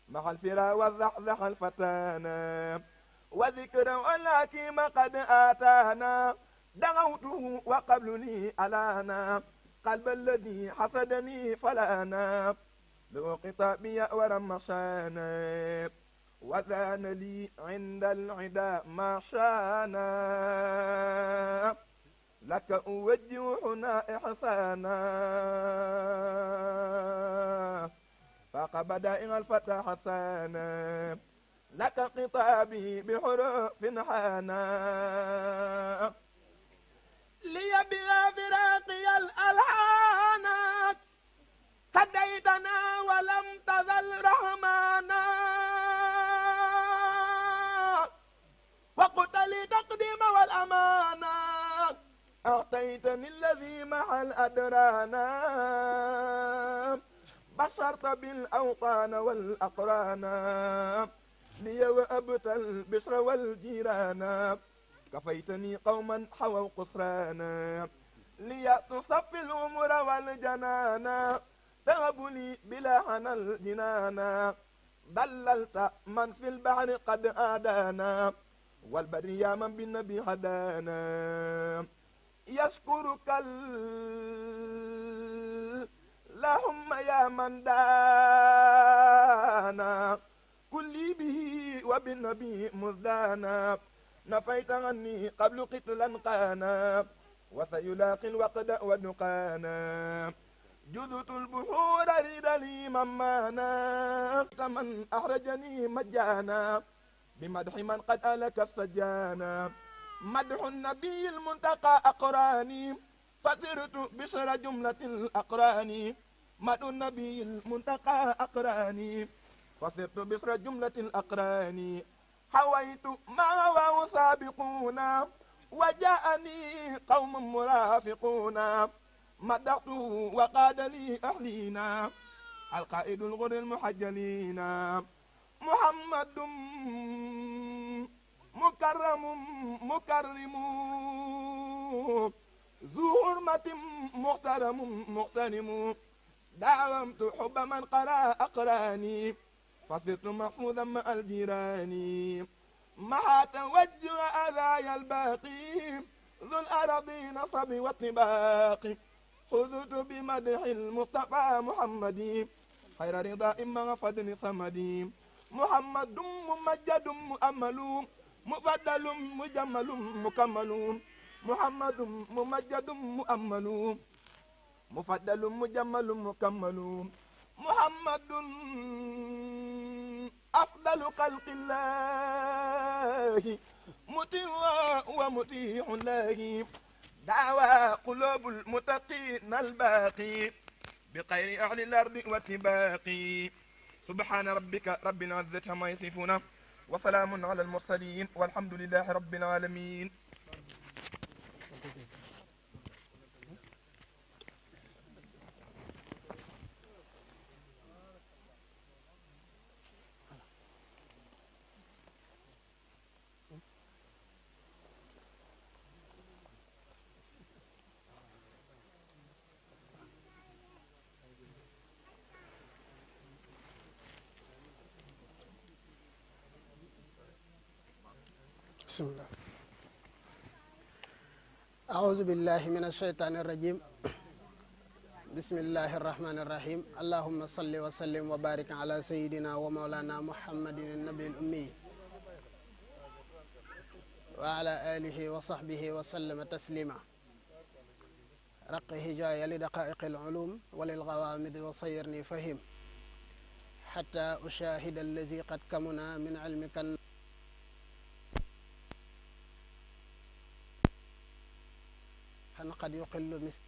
مع الفرا والزحزح الفتانا وذكر والحكيم قد آتانا دعوته وقبلني ألانا قلب الذي حسدني فلانا له خطابي ورمشانا وذان لي عند العدا ما شانا لك أوجه هنا إحسانا فقبدا الفتى حسانا لك خطابي بحروف حانا لي بلا فراقي الألحان هديتنا ولم تزل رحمانا وقلت لي تقديم والأمانة أعطيتني الذي مع الأدرانا بشرت بالأوطان والأقران لي وأبت البشر والجيران كفيتني قوما حووا قصرانا لي تصفي الأمور والجنانا تهب لي بلا حنى الجنانا ضللت من في البحر قد آدانا والبر يا من بالنبي هدانا يشكرك اللهم يا من دانا كل به وبالنبي مزدانا نفيت عني قبل قتلا قانا وسيلاقي الوقت ودقانا جذت البحور رد لي ممانا من أحرجني مجانا بمدح من قد ألك السجانا مدح النبي المنتقى أقراني فثرت بشر جملة الأقران مدح النبي المنتقى أقراني فصرت بشر جملة الأقران حويت ما هو سابقون وجاءني قوم مرافقون مدحته وقاد لي أهلينا القائد الغر المحجلين محمد مكرم مكرم ذو حرمة محترم مغتنم دعوت حب من قرأ أقراني فصرت محفوظا مع الجيران مع توجه أذايا الباقي ذو الأراضين صبي والطباق خذت بمدح المصطفى محمد خير رضا إما فضل صمدي محمد ممجد مؤمل مفضل مجمل مكمل محمد ممجد مؤمل مفضل مجمل مكمل محمد أفضل خلق الله مطيع ومطيع الله دعوى قلوب المتقين الباقي بخير أهل الأرض واتباقي سبحان ربك رب العزة عما يصفون وسلام على المرسلين والحمد لله رب العالمين. بسم الله. أعوذ بالله من الشيطان الرجيم. بسم الله الرحمن الرحيم. اللهم صل وسلم وبارك على سيدنا ومولانا محمد النبي الأمي وعلى آله وصحبه وسلم تسليما. رق هجاي لدقائق العلوم وللغوامض وصيرني فهم حتى أشاهد الذي قد كمنا من علمك قد يقل مثل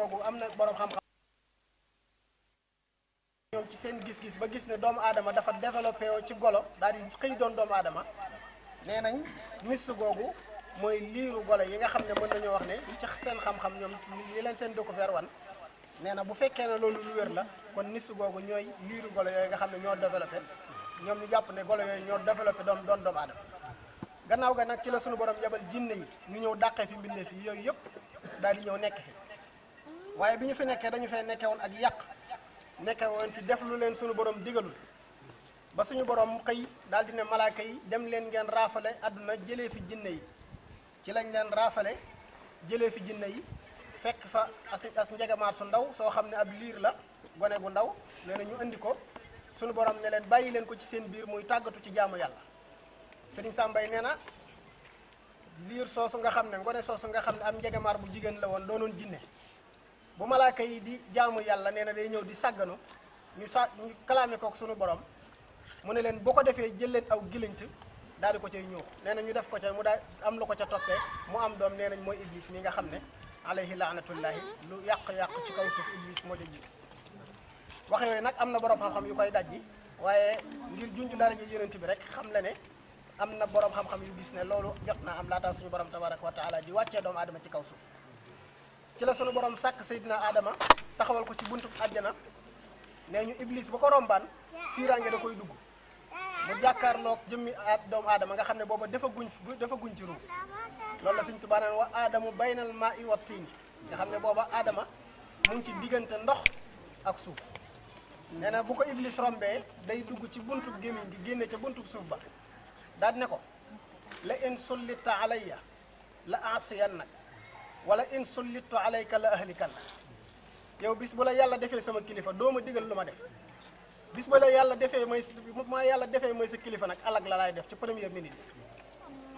googu am na borom xam-xam ñoom ci seen gis-gis ba gis ne doomu aadama dafa développé ci golo daal di xëy doon doomu aadama nee nañ mistu googu mooy liiru golo yi nga xam ne mën nañoo wax ne li ci seen xam-xam ñoom li leen seen découvert wan nee na bu fekkee ne loolu lu wér la kon mistu googu ñooy liiru golo yooyu nga xam ne ñoo développé ñoom ñu jàpp ne golo yooyu ñoo développé doon doomu aadama gannaaw ga nag ci la sunu borom yabal jinne yi ñu ñëw dàqee fi mbindeef yi yooyu yëpp daal di ñëw nekk fi waaye bi ñu fi nekkee dañu fay nekkee woon ak yàq nekkee woon fi def lu leen sunu borom digalul ba suñu borom xëy daal di ne malaaka yi dem leen ngeen raafale àdduna jëlee fi jinne yi ci lañ leen raafale jëlee fi jinne yi fekk fa as njegamaar su ndaw soo xam ne ab liir la gone gu ndaw nee na ñu indi ko sunu borom ne leen bàyyi leen ko ci seen biir muy tàggatu ci jaamu yàlla Sëriñ Sàmbay nee na liir soosu nga xam ne ngone soosu nga xam ne am njegamaar bu jigéen la woon doonoon jinne bu malaaka yi di jaamu yàlla nee na day ñëw di sàgganu ñu kalaame kook sunu borom mu ne leen boo ko defee jël leen aw gilint daal di ko cay ñëw nee na ñu def ko ca mu daal am lu ko ca toppee mu am doom nee nañ mooy iblis mi nga xam ne alayhi laanatullahi lu yàq-yàq ci kaw suuf iblis moo ca ji wax yooyu nag am na borom xam-xam yu koy dajji waaye ngir junj daraja yonent bi rek xam la ne am na borom xam-xam yu gis ne loolu jot naa am laataa suñu borom tabaraka wa taala di wàccee doomu aadama ci kaw suuf ci la suñu borom sàkk Seydina Adama taxawal ko ci buntu àjjana nee ñu iblis bu ko rombaan fiiraange da koy dugg mu jàkkaarloog jëmmi doomu aadama nga xam ne booba dafa guñ ci ruum loolu la Sëñ Tuubaa naan wa aadamu baynal maa'i wa tiin nga xam ne booba aadama mu ngi ci diggante ndox ak suuf nee na bu ko iblis rombee day dugg ci buntu gémmiñ gi génne ca buntu suuf ba daal ne ko la in sullita alayya la asiyannak wala in sullitu alayka la ahlikan yow bis bu la yàlla defee sama kilifa doo ma digal lu ma def bis bu la yàlla defee mooy sa kilifa nag alag la laay def ci première minute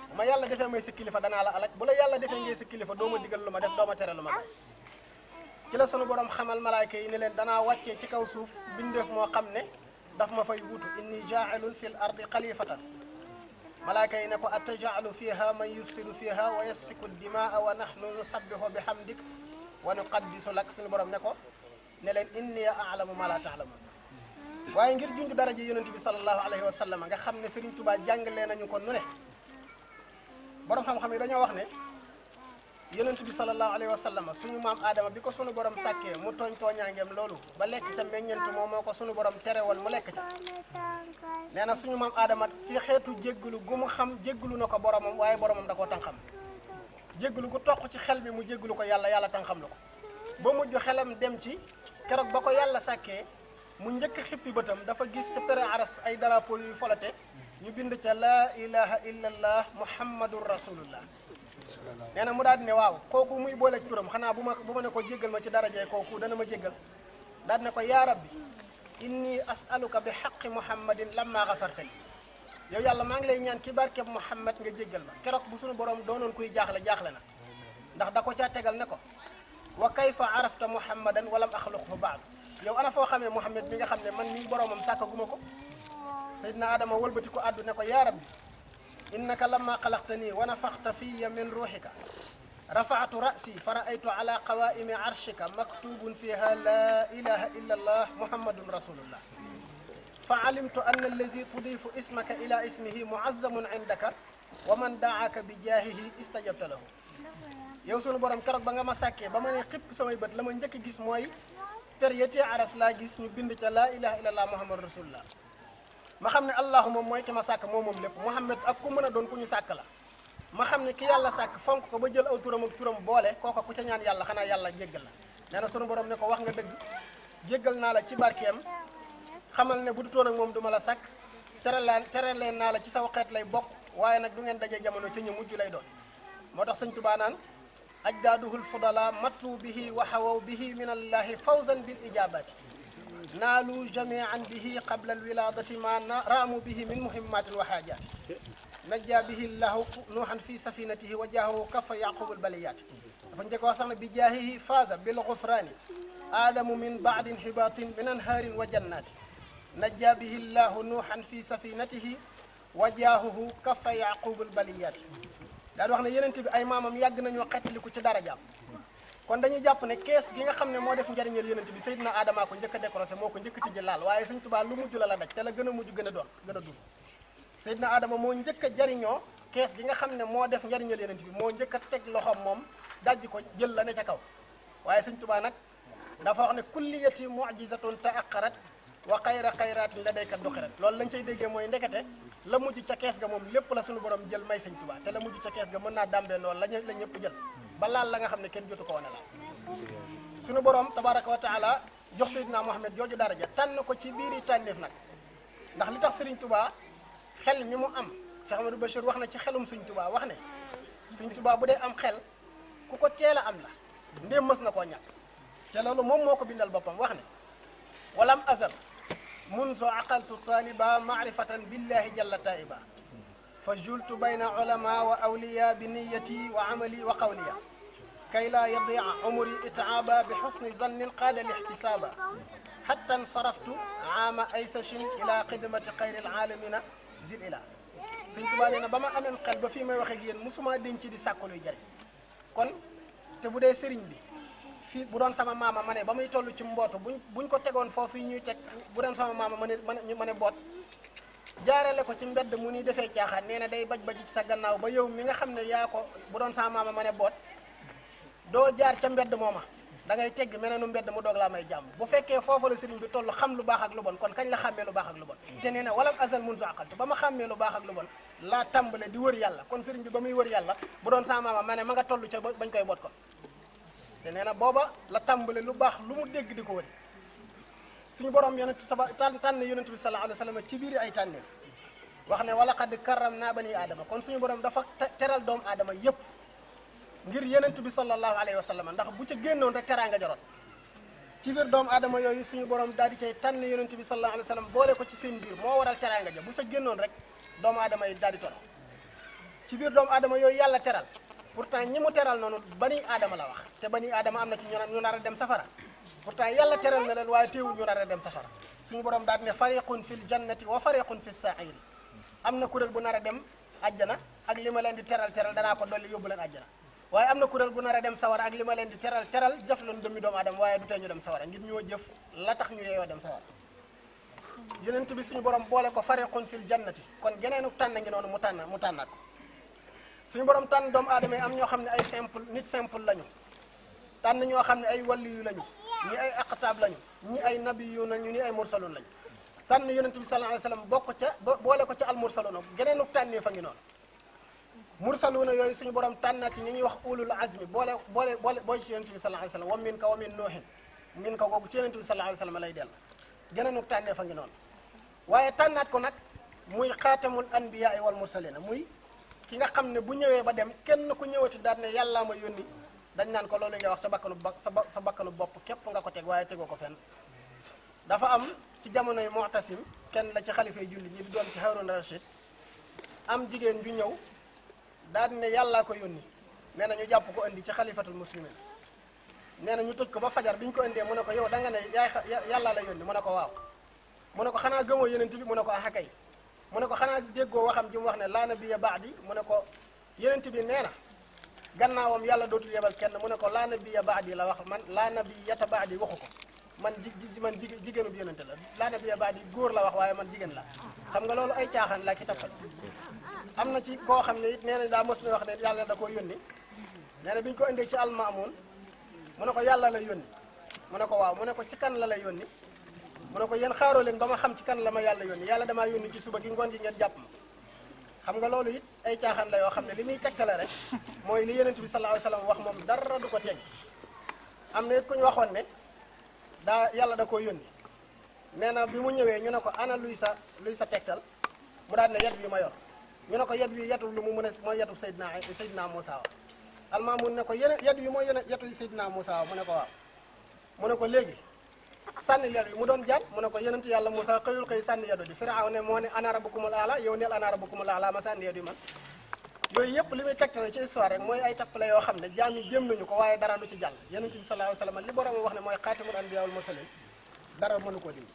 bu ma yàlla defee mooy sa kilifa danaa la alag bu la yàlla defee ngay sa kilifa doo ma digal lu ma def doo ma tere lu ma def ci la sunu borom xamal malaayka yi ne leen danaa wàccee ci kaw suuf bindeef moo xam ne daf ma fay wuutu inni jaailun fil ardi xalifatan malaayka yi ne ko atajaalu fiha man yufsidu fiha wa yasfiku dimaa wa nahnu nusabbihu bihamdik wa nuqaddisu lak suñu borom ne ko ne leen inni a'lamu ma la ta'lamun waaye ngir junj daraja yonent bi sallallahu alayhi wa sallam nga xam ne Serigne Touba jàngalee nañu ko nu ne borom xam-xam yi dañoo wax ne yonent bi sallallahu alayhi wa sallam suñu maam Adama bi ko suñu borom sàkkee mu tooñ tooñaangeem loolu ba lekk ca meññeent moom moo ko suñu borom tere woon mu lekk ca nee na suñu maam Adama ci xeetu jégglu gu mu xam jégglu na ko boromam waaye boromam da koo tànqam jégglu gu toq ci xel bi mu jégglu ko yàlla tànqam la ko ba mujj xelam dem ci keroog ba ko yàlla sàkkee mu njëkk xippi bëtam dafa gis ca pere aras ay drapeau yuy folate ñu bind ca laa ilaha illallah muhammadun rasulullah nee na mu daal di ne waaw kooku muy booleeg turam xanaa bu ma ne ko jéggal ma ci darajee kooku dana ma jéggal daal di ne ko yaa rabbi inni as'aluka bi haqqi muhammadin lamma ghafartali yow yàlla maa ngi lay ñaan ki barkeb muhammad nga jéggal ma keroog bu suñu borom doonoon kuy jaaxle na ndax da ko caa tegal ne ko wa kayfa arafta muhammadan walam axluqhu ba'd yow ana foo xamee muhammad mi nga xam ne man mii boromam sàkkaguma ko Seydina Adama wëlbati ko àddu ne ko yaa rabbi innaka lamma xalaqtani wa nafaxta fiya min ruuxika rafaatu rasi fa raaytu ala qawaimi arshika maktubun fiha la ilaha illa allah muhammadun rasulullah fa alimtu anna allazi tudifu ismaka ila ismihi muazzamun indaka wa man daaka bi jaahihi istajabta lahu yow sunu borom keroog ba nga ma sàkkee ba ma ne xipp samay bët la ma njëkk gis mooy période aras laa gis ñu bind ca laa ilaha illa allah muhammadun rasulullah ma xam ne allahu moom mooy ki ma sàkk moom lépp muhammad ak ku mën a doon ku ñu sàkk la ma xam ne ki yàlla sàkk fonk ko ba jël aw turam ak turam boole kooka ku ca ñaan yàlla xanaa yàlla jéggal la nee na sunu borom ne ko wax nga dëgg jéggal naa la ci barkeem xamal ne bu du toon ak moom du ma la sàkk tere leen naa la ci saw xeet lay bokk waaye nag du ngeen dajee jamono ci ñu mujj lay doon moo tax sëñ Tuubaa naan ajdaaduhul fudala mattu bihi wa hawaw bihi min allahi fawzan bil ijabati naalu jamian bihi qabla alwiladati ma raamu bihi min muhimmatin wa haajaati najja bihi llahu nuuhan fi safinatihi wa jaahu kafa yaqubul baliyaati dafa njëkk wax sax ne bi jaahihi faaza bil gufraani aadamu min baadin hibaatin min anhaarin wa jannaati najja bihi llahu nuuhan fi safinatihi wa jaahuhu kafa yaqubul baliyaati daal wax ne yenente bi ay maamam yàgg nañoo xettaliku ci darajaam kon dañuy jàpp ne kees gi nga xam ne moo def njariñal yonent bi Seydina Adama ko njëkk a décorosé moo ko njëkk a tijji laal waaye Sëñ Tuubaa lu mujj la daj te la gën a mujj gën a dund Seydina Adama moo njëkk a jariñoo kees gi nga xam ne moo def njariñal yonent bi moo njëkk a teg loxoom moom dajji ko jël la ne ca kaw waaye Sëñ Tuubaa nag dafa wax ne kulliyati mu'jizatun ta'aqqarat wa xayra xayraatin ladayka duxirat loolu lañ cay déggee mooy ndekete la mujj ca kees ga moom lépp la suñu borom jël may Sëñ Tuubaa te la mujj ca kees ga mën naa dàmbee loolu la ñëpp jël ba laal la nga xam ne kenn jotu ko woon a laal suñu borom tabaraka wa taala jox Seydina Muhammad jooju daraja tànn ko ci biiri tànneef nag ndax li tax Sëriñ Tuubaa xel mi mu am Cheikh Amadou Bachir wax na ci xelum Sëñ Tuubaa wax ne Sëñ Tuubaa bu dee am xel ku ko teel a am la ndéem mës na koo ñàkk te loolu moom moo ko bindal boppam wax ne walam azal munzu aqaltu taliba maarifatan billahi jalla taiba fa jultu bayna ulama wa awliya bi niyati wa amali wa qawliya kay laa yadia umri itaaba bi xusni zannin qaada lixtisaaba xatta nsaraftu aama aysachin ila xidmati xayri alaalamina zil ila Sëñ Tuubaa nee na ba ma amee xel ba fii may waxee ak yéen musuma denc di sàkku luy jariñ kon te bu dee sëriñ bi fii bu doon sama maama ma ne ba muy toll ci mbootu buñ ko tegoon foofu yi ñuy teg bu doon sama maama ma ne boot jaarale ko ci mbedd mu ni defee caaxaan nee na day baj ci sa gannaaw ba yow mi nga xam ne yaa ko bu doon sama maama ma ne boot doo jaar ca mbedd mooma da ngay tegg meneenu mbedd mu doog laa may jàmm bu fekkee foofu la sëriñ bi toll xam lu baax ak lu bon kon kañ la xàmmee lu baax ak lu bon te nee na walam azal munzu aqaltu ba ma xàmmee lu baax ak lu bon laa tàmbale di wër yàlla kon sëriñ bi ba muy wër yàlla bu doon sama maama ma ne ma nga toll ca bañ koy boot kon te nee na booba la tàmbale lu baax lu mu dégg di ko wëri suñu borom yonent tànn yonent bi sallallahu alayhi wa sallam ci biir ay tànneef wax ne wala qad karramna bani aadama kon suñu borom dafa teral doomu aadama yépp ngir yonent bi sallallahu alayhi wa sallam ndax bu ca génnoon rek teraanga jaroon ci biir doomu aadama yooyu suñu borom daal di cay tànn yonent bi sallallahu alayhi wa sallam boole ko ci seen biir moo waral teraanga ja bu ca génnoon rek doomu aadama yi daal di toro ci biir doomu aadama yooyu yàlla teral pourtant ñi mu teral noonu bani aadama la wax te bani aadama am na ci ñu nar a dem safara pourtant yàlla teral na leen waaye teewul ñu nar a dem safara suñu borom daal ne fariqun fil jannati wa fariqun fis sa'iri am na kuréel bu nar a dem àjjana ak li ma leen di teral danaa ko dolli yóbbu leen àjjana waaye am na kuréel bu nar a dem sawara ak li ma leen di teral jëf loon dëmmi doomu aadama waaye du tee ñu dem sawara ngir ñoo jëf la tax ñu yeeyoo dem sawara yonent bi suñu borom boole ko fariqun fil jannati kon geneenu tànn ngi noonu mu tànnaat ko suñu borom tànn doomu aadama yi am ñoo xam ne ay simple lañu tànn ñoo xam ne ay waliyu lañu ñi ay aqtaab lañu ñi ay nabiyu nañu ñi ay mursalun lañu tànn yonent bi sallallahu alayhi wasallam bokk ca boole ko ca al mursaluna geneenu tànnee fa ngi noonu mursaluna yooyu suñu borom tànnaati ñi ñuy wax ulul azmi boole ci yonent bi sallallahu alayhi wasallam wa min ka wa min nuuhin min ka googu ci yonent bi sallallahu alayhi wasallam lay dell geneenu tànnee fa ngi noonu waaye tànnaat ko nag muy xaatamul anbiyaa wal mursalina muy ki nga xam ne bu ñëwee ba dem kenn ku ñëwati daal ne yàllaa ma yónni dañ naan ko loolu nga wax sa bakkanu bopp képp nga ko teg waaye tegoo ko fenn dafa am ci jamonoy Mu'tasim kenn la ci xalifay julli ñi di doon ci Harun Rashid am jigéen ju ñëw daal ne yàllaa ko yónni nee na ñu jàpp ko indi ci xalifatul muslimin nee na ñu tëj ko ba fajar bi ñu ko indee mu ne ko yow da nga ne yàllaa la yónni mu ne ko waaw mu ne ko xanaa gëmoo yonent bi mu ne ko ah kay mu ne ko xanaa déggoo waxam ji mu wax ne laa nabiyya ba'di mu ne ko yonent bi nee na gannaawam yàlla dootul yebal kenn mu ne ko laa nabiyya ba'di la wax man laa nabiyyata ba'di waxu ko man jigéenu bi yonent la laa nabiyya ba'di góor la wax waaye man jigéen la xam nga loolu ay caaxaan la ki tappal am na ci koo xam ne it nee na daa mos na wax ne yàlla da koo yónni nee na bi ñu ko indee ci almaamun mu ne ko yàlla la yónni mu ne ko waaw mu ne ko ci kan la lay yónni mu ne ko yéen xaaroo leen ba ma xam ci kan la ma yàlla yónni yàlla damaa yónni ci suba gi ngoon gi ngeen jàpp ma xam nga loolu it ay caaxaan la yoo xam ne li muy tegtale rek mooy li yonent bi sallallahu alayhi wasallam wax moom dara du ko teg am na it ku ñu waxoon ne yàlla da koo yónni nee na bi mu ñëwee ñu ne ko ana luy sa tegtal mu daal ne yet bi ma yor ñu ne ko yet bi yetul lu mu mën a mooy yetu Seydina Moussa wa almaamun ne ko yet yi mooy yetu Seydina Moussa wa mu ne ko waaw mu ne ko léegi sànni yet yi mu doon jaar mu ne ko yonent yàlla Moussa xëyul xëy sànni yetu di Firaaw ne moo ne ana rabbukumul aala yow neel ana rabbukumul aala ma sànni yetu yi man yooyu yëpp li muy tegtale ci histoire rek mooy ay tappale yoo xam ne jaam yi jëm nañu ko waaye dara du ci jàll yonent bi sallallahu alayhi wasallam li borom wax ne mooy xaatimul anbiyaa wal mursalin dara mënu koo dindi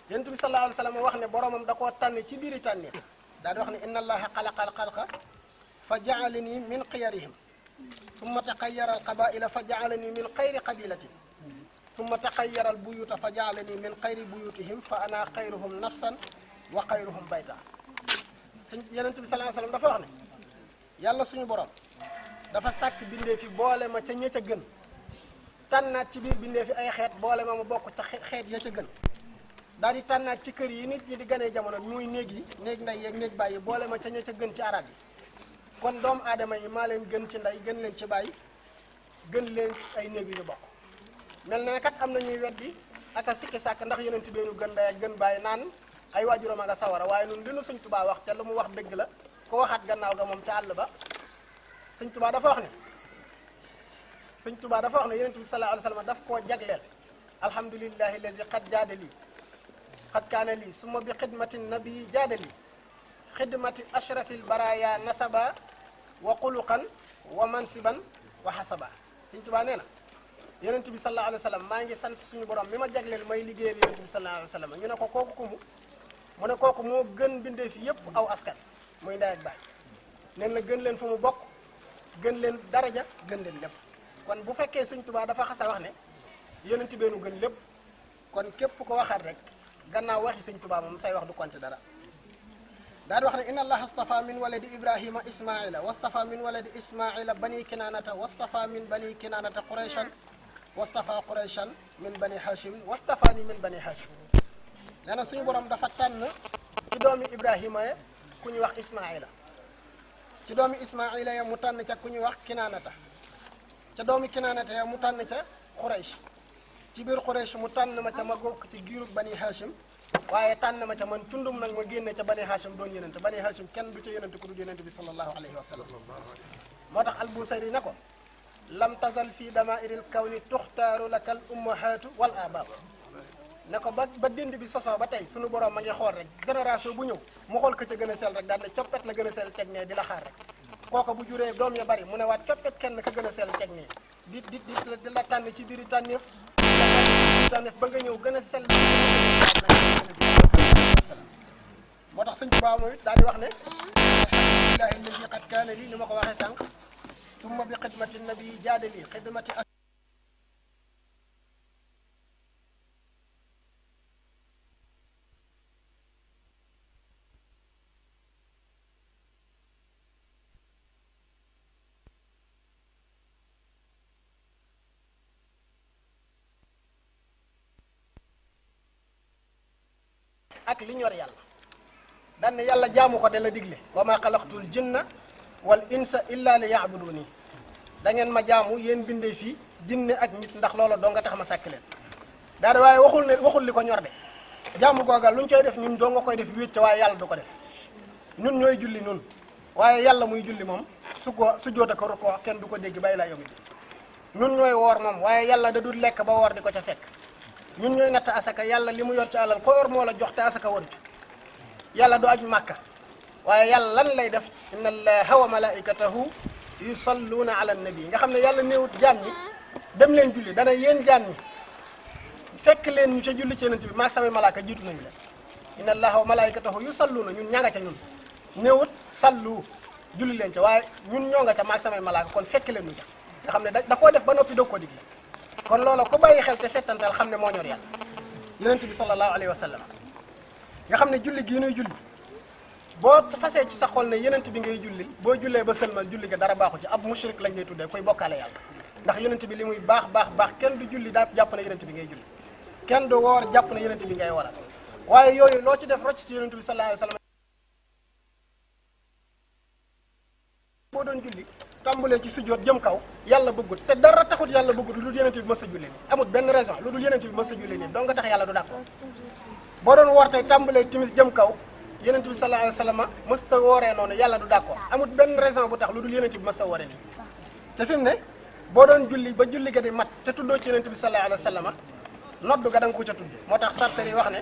yonent bi sallallahu alayhi wasallam wax ne boromam da koo tànn ci biiri tànneef daal di wax ne inna allaha xalaqa al xalqa fa ja'alani min xiyarihim summa taqayyara al qabaila fa jaalani min xayri qabilatin summa taqayyara al buyuta fa jaalani min xayri buyutihim fa ana xayruhum nafsan wa xayruhum bayta suñ Yonent bi sallallahu alayhi wasallam dafa wax ne yàlla suñu borom dafa sàkk bindee fi boole ma ca ña ca gën tànnaat ci biir bindee fi ay xeet boole ma bokk ca xeet ya ca gën daal di tànnaat ci kër yi nit ñi di ganee jamono muy néeg yi néeg ndey yeeg néeg bàyyi boole ma ca ña ca gën ci arab yi kon doomu aadama yi maa leen gën ci ndey gën leen ci bàyyi gën leen ay néeg yu ñu bokk mel na kat am na ñuy weddi ak a sikki sàkk ndax Yonent bi ñu gën ndey ak gën bàyyi naan ay waajuram a nga sawara waaye nun li nu Sëñ Tuubaa wax te lu mu wax dëgg la ko waxaat gannaaw ga moom ca àll ba Sëñ Tuubaa dafa wax ne Yonent bi sallallahu alayhi wa sallam daf koo jagleel alhamdulillahi allazi qad jaada lii qad kaana lii summa bi xidmati nabii jaada lii xidmati ashrafil baraya nasaba wa xuluqan wa mansiban wa xasaba Sëñ Tuubaa nee na Yonent bi sallallahu alayhi wa sallam maa ngi sant suñu borom mi ma jagleel may liggéeyal Yonent bi sallallahu alayhi wa sallam ñu ne ko kooku kumu mu ne kooku moo gën bindee fi yépp aw askan muy ndey ak baay nen la gën leen fu mu bokk gën leen daraja gën leen lépp kon bu fekkee Sëñ Tuubaa dafa xasa wax ne Yonent bi nu gën lépp kon képp ko waxaat rek gannaaw waxi Sëñ Tuubaa moom say wax du compter dara daal di wax ne inna allaha astafa min waladi ibrahima ismaila wastafa min waladi ismaila bani kinanata wastafa min bani kinanata qurayshan wastafa qurayshan min bani hashim wastafani min bani hashim nee na suñu borom dafa tànn ci doomi ibrahima ya ku ñuy wax ismaila ci doomi ismaila ya mu tànn ca ku ñuy wax kinaanata ca doomi kinaanata ya mu tànn ca quraysh ci biir quraysh mu tànn ma ca ma bokk ci giirug bani hashim waaye tànn ma ca man tundum nag ma génne ca bani hashim doon yonent bani hashim kenn du ca yonent ku dul yonent bi sallallahu alayhi wa sallam moo tax albusayri ne ko lam tazal fii damairil kawni tuxtaaru laka al ummahaatu wal abaab ne ko ba dindi bi sosoo ba tey suñu borom ma ngi xool rek génération bu ñëw mu xool ko ca gën a sell rek daal ne coppet la gën a sell teg nee di la xaar rek kooka bu juree doom ya bari mu ne waat coppet kenn ka gën a sell teg nee di la tànn ci biiri tànneef ba nga ñëw gën a sell moo tax Sëñ Tuubaa mooy daal di wax ne alhamdulillahi allazi qad kaana lii ni ma ko waxee sànq summa bi xidmati nabi jaada lii xidmati ak li ñor yàlla daan ne yàlla jaamu ko de la digle wa ma xalaqtul jinna wal insa illa li yaabuduni da ngeen ma jaamu yéen bindee fii jinne ak nit ndax loola doo nga tax ma sàkk leen daa de waaye waxul li ko ñor de jaamu googa lu ñu koy def ñun doo nga koy def wéet ca waaye yàlla du ko def ñun ñooy julli nun waaye yàlla muy julli moom su jóot a ko rukkoo kenn du ko dégg bàyyi laa yomi ñun ñooy woor moom waaye yàlla da dul lekk ba woor di ko ca fekk ñun ñooy natt asaka yàlla li mu yor ci alal ko yor moo la jox te asaka waru ci yàlla du aj màkka waaye yàlla lan lay def inna allaha wa malaikatahu yusalluuna ala nabi nga xam ne yàlla néewut jaam ñi dem leen julli dana yéen jaam ñi fekk leen ñu ca julli ci yonent bi maag samay malaaka jiitu nañu leen inna allaha wa malaikatahu yusalluuna ñun ñaa nga ca ñun néewut sallu julli leen ca waaye ñun ñoo nga ca maag samay malaaka kon fekk leen ñu ca nga xam ne da koo def ba noppi doog ko digle kon loola ko bàyyi xel te settantal xam ne moo ñor yàlla yonent bi sallallahu alayhi wa sallam nga xam ne julli gii nuy julli boo fasee ci sa xol ne yonent bi ngay julli boo jullee ba sëlmal julli ga dara baaxu ci ab mushrik lañ lay tuddee koy bokkaale yàlla ndax yonent bi li muy baax kenn du julli daa jàpp ne yonent bi ngay julli kenn du woor jàpp ne yonent bi ngay waral waaye yooyu loo ci def rocc ci yonent bi sallallahu alayhi wa sallam boo doon julli tàmbalee ci sujjóot jëm kaw yàlla bëggut te dara taxut yàlla bëggut lu dul yonent bi mës a julli nii amul benn raison lu dul yonent bi mës a julli nii donc nga tax yàlla du d'accord boo doon woor tey tàmbalee timis jëm kaw yonent bi sallallahu alayhi wa sallam mës ta wooree noonu yàlla du d'accord amul benn raison bu tax lu dul yonent bi mës a wooree nii te fi mu ne boo doon julli ba julli ga di mat te tuddoo ci yonent bi sallallahu alayhi wa sallam noddu ga da nga ko ca tudd moo tax sarsari wax ne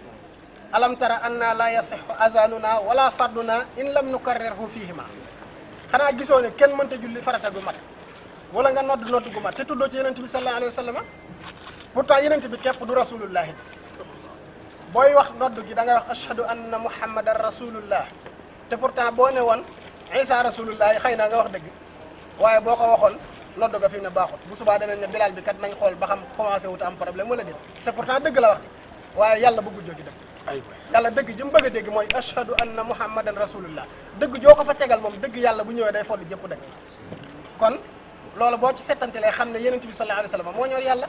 alam tara anna la yasihhu azanuna wala farduna in lam nukarrirhu fihima xanaa gisoo ne kenn mënta julli farata gu mat wala nga nodd gu mat te tuddoo ci yonent bi sallallahu alayhi wa sallam pourtant yonent bi képp du rasulullahi booy wax nodd gi da ngay wax ashhadu anna muhammadan rasulullah te pourtant boo ne woon isa rasulullahi xëy na nga wax dëgg waaye boo ko waxoon nodd ga fi mu ne baaxut bu subaa danañ ne bilaal bi kat nañ xool ba xam commencé wut am problème wala déet te pourtant dëgg la wax de waaye yàlla bëggul jooju dëgg yàlla dëgg ji mu bëgg a dégg mooy ashhadu anna muhammadan rasulullah dëgg joo ko fa tegal moom dëgg yàlla bu ñëwee day folli jëpp dëgg kon loolu boo ci settantelee xam ne yonent bi sallallahu alayhi wa sallam moo ñor yàlla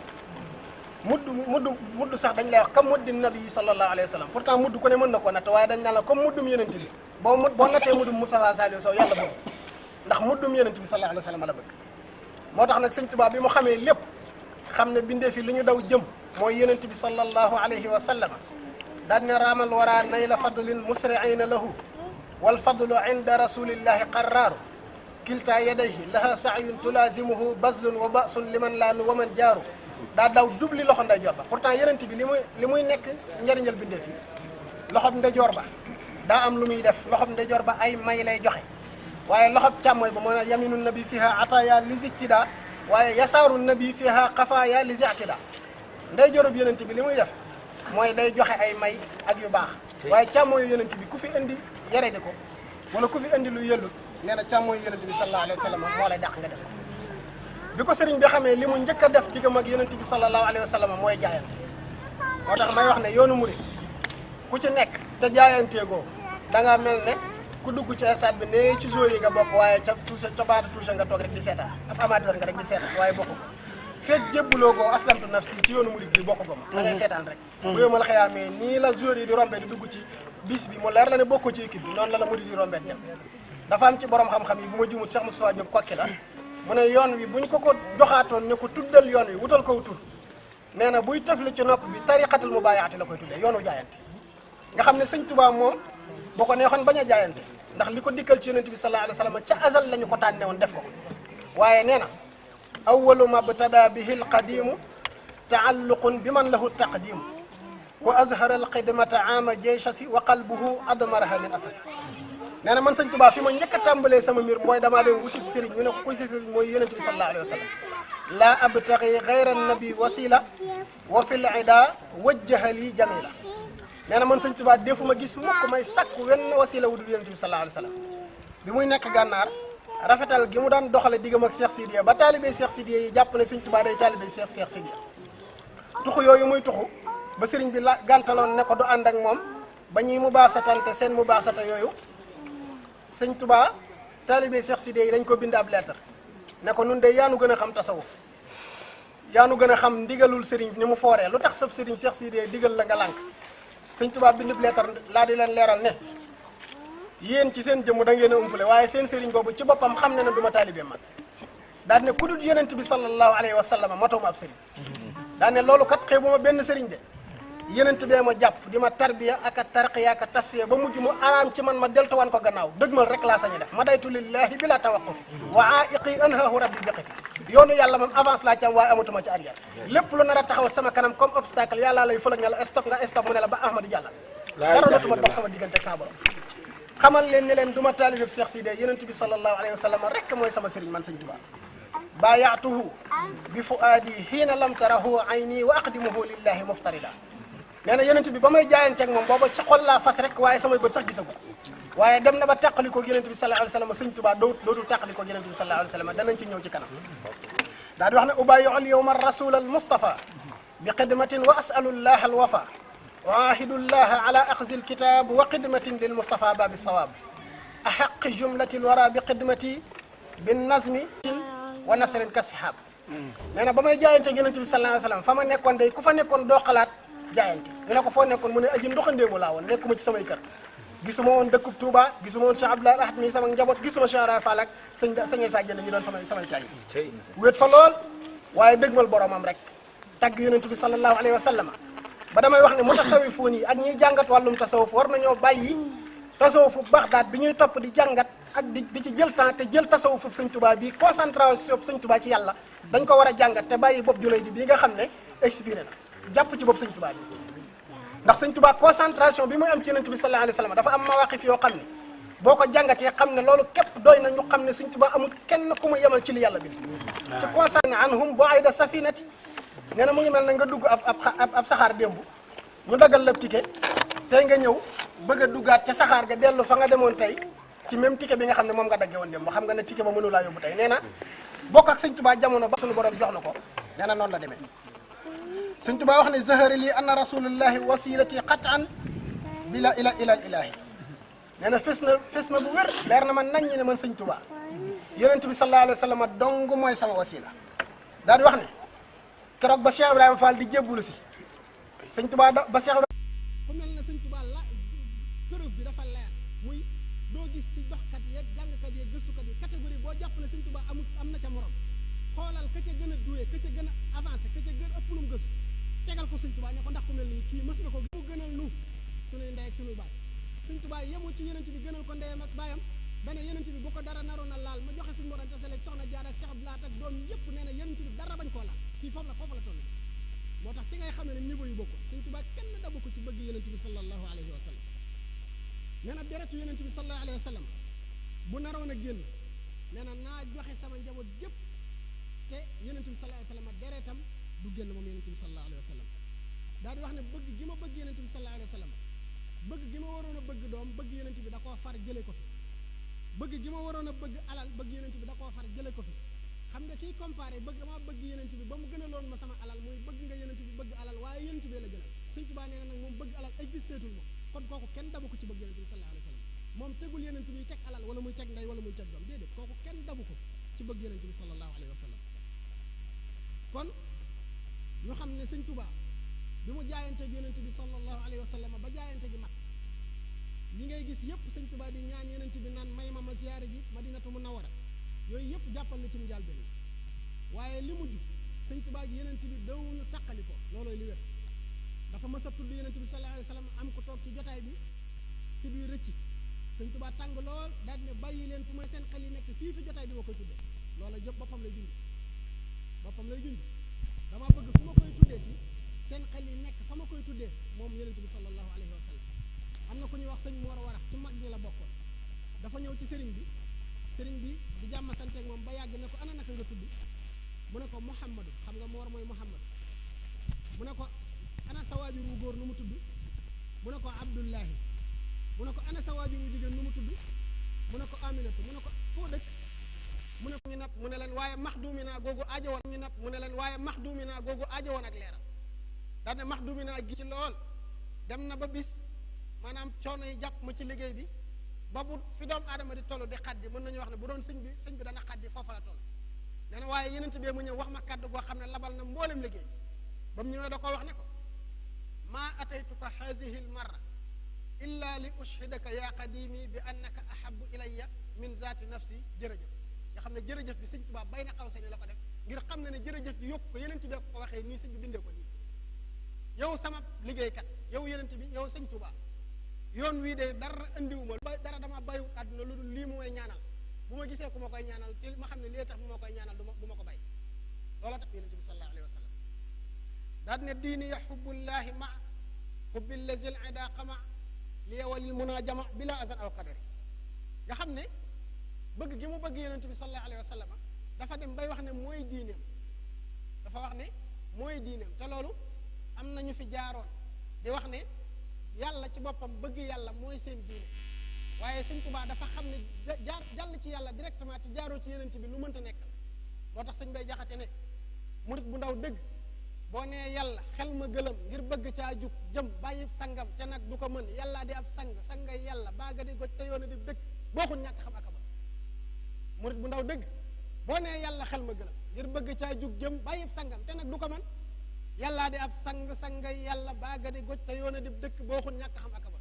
mudd sax dañ lay wax comme muddum nabi sallallahu alayhi wa sallam pourtant mudd ku ne mën na koo natt waaye dañ naan la comme muddum yonent bi boo nattee muddum Moustapha Saliou Sow yàlla bëgg ndax muddum yonent bi sallallahu alayhi wa sallam la bëgg moo tax nag sëñ Tuubaa bi mu xamee lépp xam ne bindee fi lu ñu daw jëm mooy yonent bi sallallahu alayhi wa sallam daan ne raamal wara nayla fadlin musriina lahu wal fadlu inda rasulillahi qarraaru kilta yadayhi laha saayun tulazimuhu bazlun wa basun liman laanu wa man jaaru daa daw dubli loxo ndeyjoor ba pourtant yonent bi li muy nekk njëriñal bindee fi loxob ndeyjoor ba daa am lu muy def loxob ndeyjoor ba ay may lay joxe waaye loxob càmmooy ba moo ne yaminu nabi fiha ataya lisictida waaye yasaaru nabi fiha xafaaya lisictida ndeyjoorub yonent bi li muy def mooy day joxe ay may ak yu baax waaye càmmooyu yonent bi ku fi indi yare di ko wala ku fi indi lu yëllut nee na càmmooyu yonent bi sallallahu alayhi wa sallam moo lay dàq nga def bi ko sëriñ bi xamee li mu njëkk a def diggam ak yonent bi sallallahu alayhi wa sallam mooy jaayante moo tax may wax ne yoonu murid ku ci nekk te jaayanteegoo da nga mel ne ku dugg ci stade bi ne ci joueur yi nga bokk waaye ca touché ca baata touché nga toog rek di seetaan ab amateur nga rek di seetaan waaye bokk ko fekk jébbuloo ko aslamtu nafsi ci yoonu murid bi bokk ko ma da ngay seetaan rek bu yomal xëyaamee nii la joueur yi di rombee di dugg ci bis bi mu leer la ne bokkoo ci équipe bi noonu la murid yi rombee dem dafa am ci borom xam-xam yi bu ma jumul Cheikh Moustapha Diop kokki la mu ne yoon wi buñ ko joxaatoon ne ko tuddal yoon wi wutal ko tur nee na buy tëfli ci nopp bi tariqatul mubayaati la koy tuddee yoonu jaayante nga xam ne sëñ Tuubaa moom boo ko neexoon bañ a jaayante ndax li ko dikkal ci yonent bi sallallahu alayhi wa sallam ca azal la ñu ko tànne woon def ko waaye nee na awwalu mabtada bihi alqadimu taalluqun bi man lahu taqdimu wa azhara alxidmata ama jeysasi wa qalbuhu admaraha min asasi nee na man sëñ Tuubaa fi ma njëkk a tàmbalee sama mbir mooy damaa dem wutib sëriñ ñu ne ko kuy sa sëriñ mooy yonent bi sallallahu alayhi wa sallam laa abtaxi gayra nabi wasila wa fil ida wajjaha li jamila nee na man sëñ Tuubaa defuma gis mukk may sàkku wenn wasila wudul yonent bi sallallahu alayhi wa sallam bi muy nekk gànnaar rafetal gi mu daan doxale diggam ak Cheikh Sidiya ba taalibé Cheikh Sidiya yi jàpp ne sëñ Tuubaa day taalibé Cheikh Sidiya tuxu yooyu muy tuxu ba sëriñ bi la gàntaloon ne ko du ànd ak moom ba ñuy mu baasatante seen mu baasata yooyu sëñ Tuubaa taalibé Cheikh Sidiya yi dañ ko bind ab lettre ne ko nun de yaanu gën a xam tasawuf yaanu gën a xam ndigalul sëriñ ni mu fooree lu tax sab sëriñ Cheikh Sidiya digal la nga lànk sëñ Tuubaa bind lettre laa di leen leeral ne yéen ci seen jëmm da ngeen a umpale waaye seen sëriñ boobu ci boppam xam ne na du ma taalibé man daal ne ku dul yonent bi sallallahu alayhi wa sallam matuma ab sëriñ daal ne loolu kat xëy bu ma benn sëriñ de yonent bee ma jàpp di ma tarbiya ak a tarqiya ak a tasfiya ba mujj mu araam ci man ma deltuwaan ko gannaaw dëgmal rek laa sañu def ma daytu lillahi bila tawaqqufi wa aiqi anhahu rabbi biqifi yoonu yàlla moom avance laa ci am waaye amatuma ci arrière lépp lu nar a taxaw sama kanam comme obstacle yàlla lay fëlëg ne la stop nga stop mu ne la ba ahmadu jàlla dara dootuma dox sama diggante ak sama borom xamal leen ne leen du ma taalibeb Cheikh Sidiya yonent bi sallallahu alayhi wa sallam rek mooy sama sëriñ man sëñ Tuubaa baayaatuhu bi fuaadi hiina lam tarahu ayni wa aqdimuhu lillahi muftarida nee na yonent bi ba may jaayanteeg moom booba ci xol laa fas rek waaye samay bët sax gisagu waaye dem na ba tàqalikoo yonent bi sallallahu alayhi wa sallam sëñ Tuubaa dootul tàqalikoo yonent bi sallallahu alayhi wa sallam danañ ci ñëw ci kanam daal di wax ne ubayiul yowma rasul al mustafa bi xidmatin wa asalullah al wafa waahidullah ala axzi alkitab wa xidmatin lil mustafa babi sawab ahaqi jumlati lwara bi xidmati bin nazmi wa nasrin ka sihab nee na ba may jaayanteeg yonent bi sallallahu alayhi wa sallam fa ma nekkoon day ku fa nekkoon doo xalaat jaayante ñu ne ko foo nekkoon mu ne aji ndoxandéemu laa woon nekkuma ci samay kër gisuma woon dëkkub Touba gisuma woon Cheikh Abdoulaye Ahad mi sama njaboot gisuma Cheikh Ibra Fall ak sëñ Sa Dieng ñu doon samay taali wéet fa lool waaye dëgmal boromam rek tagg yonent bi sallallahu alayhi wa sallam ba damay wax ne mutasawifoon yi ak ñiy jàngat wàllum tasawuf war nañoo bàyyi tasawufu Baxdaad bi ñuy topp di jàngat ak di ci jël temps te jël tasawufu sëñ Touba bi concentration sëñ Touba ci yàlla dañ ko war a jàngat te bàyyi bopp junay di bii nga xam ne expiré na jàpp ci bopp sëñ Tuubaa bi ndax sëñ Tuubaa concentration bi muy am ci yonent bi sallallahu alayhi wa sallam dafa am mawaqif yoo xam ne boo ko jàngatee xam ne loolu képp doy na ñu xam ne sëñ Tuubaa amul kenn ku mu yemal ci li yàlla bi ci concerné anhum boo ayda safinati nee na mu ngi mel ne nga dugg ab saxaar démb ñu daggal la ticket tey nga ñëw bëgg a duggaat ca saxaar ga dellu fa nga demoon tey ci même ticket bi nga xam ne moom nga dagge woon dem ba xam nga ne ticket ba mënu laa yóbbu tey nee na bokk ak sëñ Tuubaa jamono ba suñu borom jox na ko nee na noonu la demee sëñ Tuubaa wax ne zahara lii anna rasulullahi wasilati qat'an bila ila ilahi nee na fes na bu wér leer na ma nañ ñi ne man sëñ Tuubaa yonent bi sallallahu alayhi wa sallam dong mooy sama wasila daal di wax ne keroog ba Cheikh Ibrahima Fall di jébbulu si sëñ Tuubaa ba Cheikh Ibrahima ku mel ne sëñ Tuubaa la preuve bi dafa leer muy doo gis ci doxkat yeeg jàngkat yeeg gëstukat yi catégorie boo jàpp ne sëñ Tuubaa am na ca morom xoolal ka ca gën a doué ka ca gën a avancé ka ca gën a ëpp lum gëstu tegal ko sëñ Tuubaa ne ko ndax ku mel nii kii mës na ko mu gënal nu sunuy ndey ak sunuy baay sëñ Tuubaa yemul ci yonent bi gënal ko ndeyam ak baayam dana yonent bi bu ko dara naroon a laal ma joxe suñu Mor Anta Sali soxna Jaara ak Cheikh Abdou Lahad ak doom yëpp nee na yonent bi dara bañ koo laal kii foofu la toll moo tax ci ngay xamee ne niveau yu bokkul sëñ Tuubaa kenn dabu ko ci bëgg yonent bi sallallahu alayhi wa sallam nee na deretu yonent bi sallallahu alayhi wa sallam bu naroon a génn nee na naa joxe sama njaboot gépp te yonent bi sallallahu alayhi wa sallam deretam du génn moom yonent bi sallallahu alayhi wa sallam daal di wax ne bëgg gi ma bëgg yonent bi sallallahu alayhi wa sallam bëgg gi ma waroon a bëgg doom bëgg yonent bi da koo far jële ko fi bëgg gi ma waroon a bëgg alal bëgg yonent bi da koo far jële ko fi xam nga kiy comparé bëgg damaa bëgg yonent bi ba mu gënaloon ma sama alal muy bëgg nga yonent bi bëgg alal waaye yonent bi la gënal sëñ Tuubaa nee na nag moom bëgg alal existeetul moom kon kooku kenn dabu ko ci bëgg yonent bi sallallahu alayhi wa sallam moom tegul yonent bi teg alal wala muy teg ndey wala muy teg doom déedéet kooku kenn dabu ko ci bëgg yonent bi sallallahu alayhi wa sallam kon ñu xam ne sëñ Tuubaa bi mu jaayante gi yonent bi sallallahu alayhi wa sallam ba jaayante gi mat li ngay gis yëpp sëñ Tuubaa di ñaan yonent bi naan may ma siyaare ji Madinatu Munawwara yooyu yëpp jàppal na ci mu njàlbeen waaye li mujj sëñ Tuubaa gi yonent bi dawuñu taqali ko loolooy li wér dafa mës a tudd yonent bi sallallahu alayhi wa sallam am ko toog ci jotaay bi fi duy rëcci sëñ Tuubaa tàng lool daal ne bàyyi leen fu may seen xel yi nekk fii fi jotaay bi ma koy tuddee loola jëpp boppam lay junj dama bëgg fu ma koy tuddee ci seen xel yi nekk fa ma koy tuddee moom yonent bi sallallahu alayhi wa sallam am na ku ñuy wax sëñ Mor Warax ci mag ñi la bokkoon dafa ñëw ci sëriñ bi di jàmm santeeg moom ba yàgg ne ko ana naka nga tudd mu ne ko Muhammadu xam nga Mor mooy Muhammadu mu ne ko ana sa waajur wu góor nu mu tudd mu ne ko Abdullahi mu ne ko ana sa waajur wu jigéen nu mu tudd mu ne ko Aminatu mu ne ko foo dëkk mu ne ko ñu napp mu ne leen waaye maxduumina googu aajowoon ñu napp mu ne leen waaye maxduumina googu aajowoon ak leeral daal ne maxduumina gi ci lool dem na ba bis maanaam coono yi jàpp ma ci liggéey bi ba bu fi doomu aadama di toll di xaddi mën nañu wax ne bu doon sëñ bi dana xaddi foofa la toll nee na waaye yenente bee mu ñëw wax ma kàddu goo xam ne labal na mboolem liggéey ba mu ñëwee da ko wax ne ko maa ataytuka hazihi l marra illa li ushhidaka ya qadimi bi annaka ahabu ilayya min zaati nafsi jërëjëf nga xam ne jërëjëf bi sëñ Tuubaa bay na xaw se ni la ko def ngir xam ne jërëjëf bi yokku ko yenente bee ko waxee nii sëñ bi bindee ko nii yow sama liggéeykat yow yenente bi yow sëñ Tuubaa yoon wii de dara andiwuma dara dama bàyyiwut àdduna lu dul lii mu may ñaanal bu ma gisee ku ma koy ñaanal te ma xam ne lii tax bu ma koy ñaanal du ma ko bay loola tax yonent bi sallallahu alayhi wa sallam daal ne diini ya xubbullaahi ma xubbi lazil ida qama li walil munajama bila azan aw qadari nga xam ne bëgg gi mu bëgg yonent bi sallallahu alayhi wa sallam dafa dem bay wax ne mooy diineem dafa wax ne mooy diineem te loolu am na ñu fi jaaroon di wax ne yàlla ci boppam bëgg yàlla mooy seen diine waaye sëñ Tuubaa dafa xam ne jàll ci yàlla directement ci jaaroo ci yonent bi lu mënta nekk la moo tax sëñ bay jaxate ne murit bu ndaw dëgg boo nee yàlla xel ma gëlëm ngir bëgg caa jug jëm bàyyi sangam te nag du ko mën yàllaa di ab sangay yàlla baaga di goj te yoona di dëgg booxul ñàkk xam akaba murit bu ndaw dëgg boo nee yàlla xel ma gëlëm ngir bëgg caa jug jëm bàyyi sangam te nag du ko mën yàllaa di ab sangay yàlla baaga di goj te yoona di dëkk booxul ñàkk xam akaba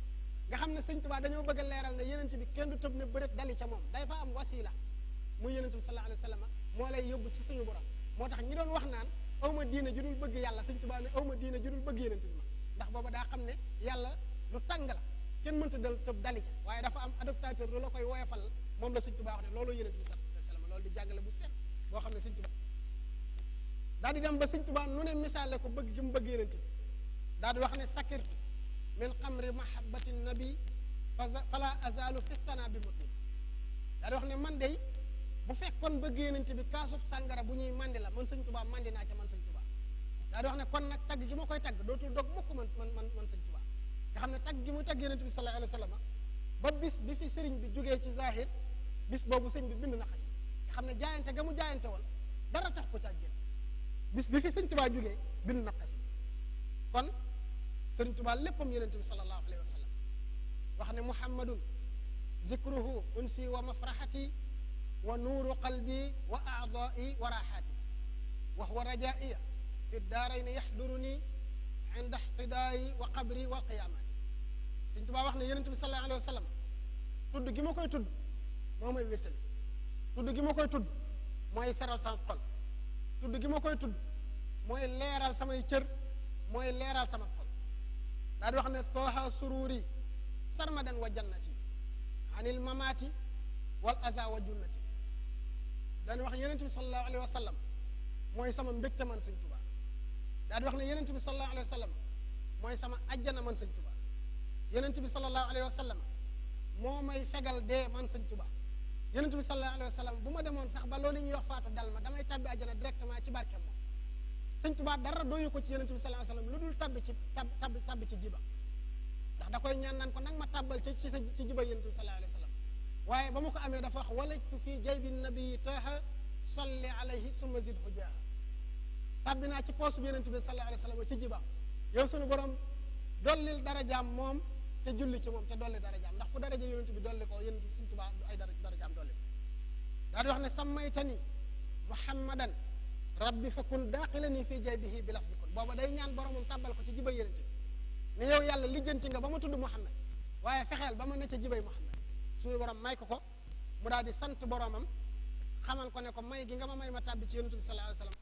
nga xam ne sëñ Tuubaa dañoo bëgg a leeral ne yenent bi kenn du tëb ne bëreet dali ca moom day fa am wasila muy yenent bi sallallahu alayhi wa sallam moo lay yóbbu ci suñu borom moo tax ñi doon wax naan awma diina ju dul bëgg yàlla sëñ Tuubaa ne awma diina ju dul bëgg yenent bi ma ndax booba daa xam ne yàlla lu tàng la kenn mënta tëb dali ca waaye dafa am adaptateur lu la koy woyofal moom la sëñ Tuubaa wax ne loolu yenent bi sallallahu alayhi wa sallam loolu di jàngale bu set boo xam ne sëñ Tuubaa daal di dem ba sëñ Tuubaa nu ne misaale ko bëgg gi mu bëgg yenent bi daal di wax ne sakirtu min xamri mahabbati nabi fala azalu fistana bi mutin daal di wax ne man day bu fekkoon bëgg yenent bi kaasub sàngara bu ñuy mandi la man sëñ Tuubaa mandi naa ca man sëñ Tuubaa daal di wax ne kon nag tagg gi ma koy tagg dootul dog mukk man sëñ Tuubaa nga xam ne tagg gi muy tagg yenent bi sallallahu alayhi wa sallam ba bis bi fi sëriñ bi jógee ci zahir bis boobu sëriñ bi bind na xasida nga xam ne jaayante ga mu jaayante woon dara tax ko ca génn bis bi fi sëriñ Tuubaa jógee bind na xasida kon sëriñ Tuubaa léppam yonent bi sallallahu alayhi wa sallam wax ne muhammadun zikruhu unsi wa mafraxati wa nuuru qalbi wa aadai wa raaxaati wa huwa rajaiya fi daarayni yaxduruni inda ixtidaayi wa qabri wa qiyaamaati sëriñ Tuubaa wax ne yonent bi sallallahu alayhi wa sallam tudd gi ma koy tudd moo may wéttali tudd gi ma koy tudd mooy seral sama xol tudd gi ma koy tudd mooy leeral samay cër mooy leeral sama xol daa di wax ne tooha sururi sarmadan wa jannati anil mamaati wal aza wa junnati daa di wax ne yonent bi sallallahu alayhi wa sallam mooy sama mbégte man sëñ Tuubaa daa di wax ne yonent bi sallallahu alayhi wa sallam mooy sama ajjana man sëñ Tuubaa yonent bi sallallahu alayhi wa sallam moo may fegal dee man sëñ Tuubaa yonent bi sallallahu alayhi wa sallam bu ma demoon sax ba loolu ñuy wax faatu dal ma damay tabbi ajjana directement ci barkeem moom sëñ Tuubaa dara doyu ko ci yonent bi sallallahu alayhi wa sallam lu dul tabbi ci tabbi ci jiba ndax da koy ñaan naan ko nag ma tabbal ci jiba yonent bi sallallahu alayhi wa sallam waaye ba mu ko amee dafa wax walajtu fii jaybi nabii taaha salli alayhi summa zidhu jaaha tabbi naa ci poosu bi yonent bi sallallahu alayhi wa sallam ci jiba yow sunu borom dollil darajaam moom te julli ci moom te dolli darajaam ndax fu daraja yonent bi dolli ko yonent bi sëñ Tuubaa ay darajaam dolli daa di wax ne sammaytani muhammadan rabbi fakun daaqilani fii jaybihi bi lafzikun booba day ñaan boromam tàbbal ko ci jibay yonent bi ne yow yàlla lijjanti nga ba ma tudd muhammad waaye fexeel ba ma ne ca jibay muhammad suñu borom may ko mu daal di sant boromam xamal ko ne ko may gi nga ma may ma tàbbi ci yonent bi sallallahu alayhi wa sallam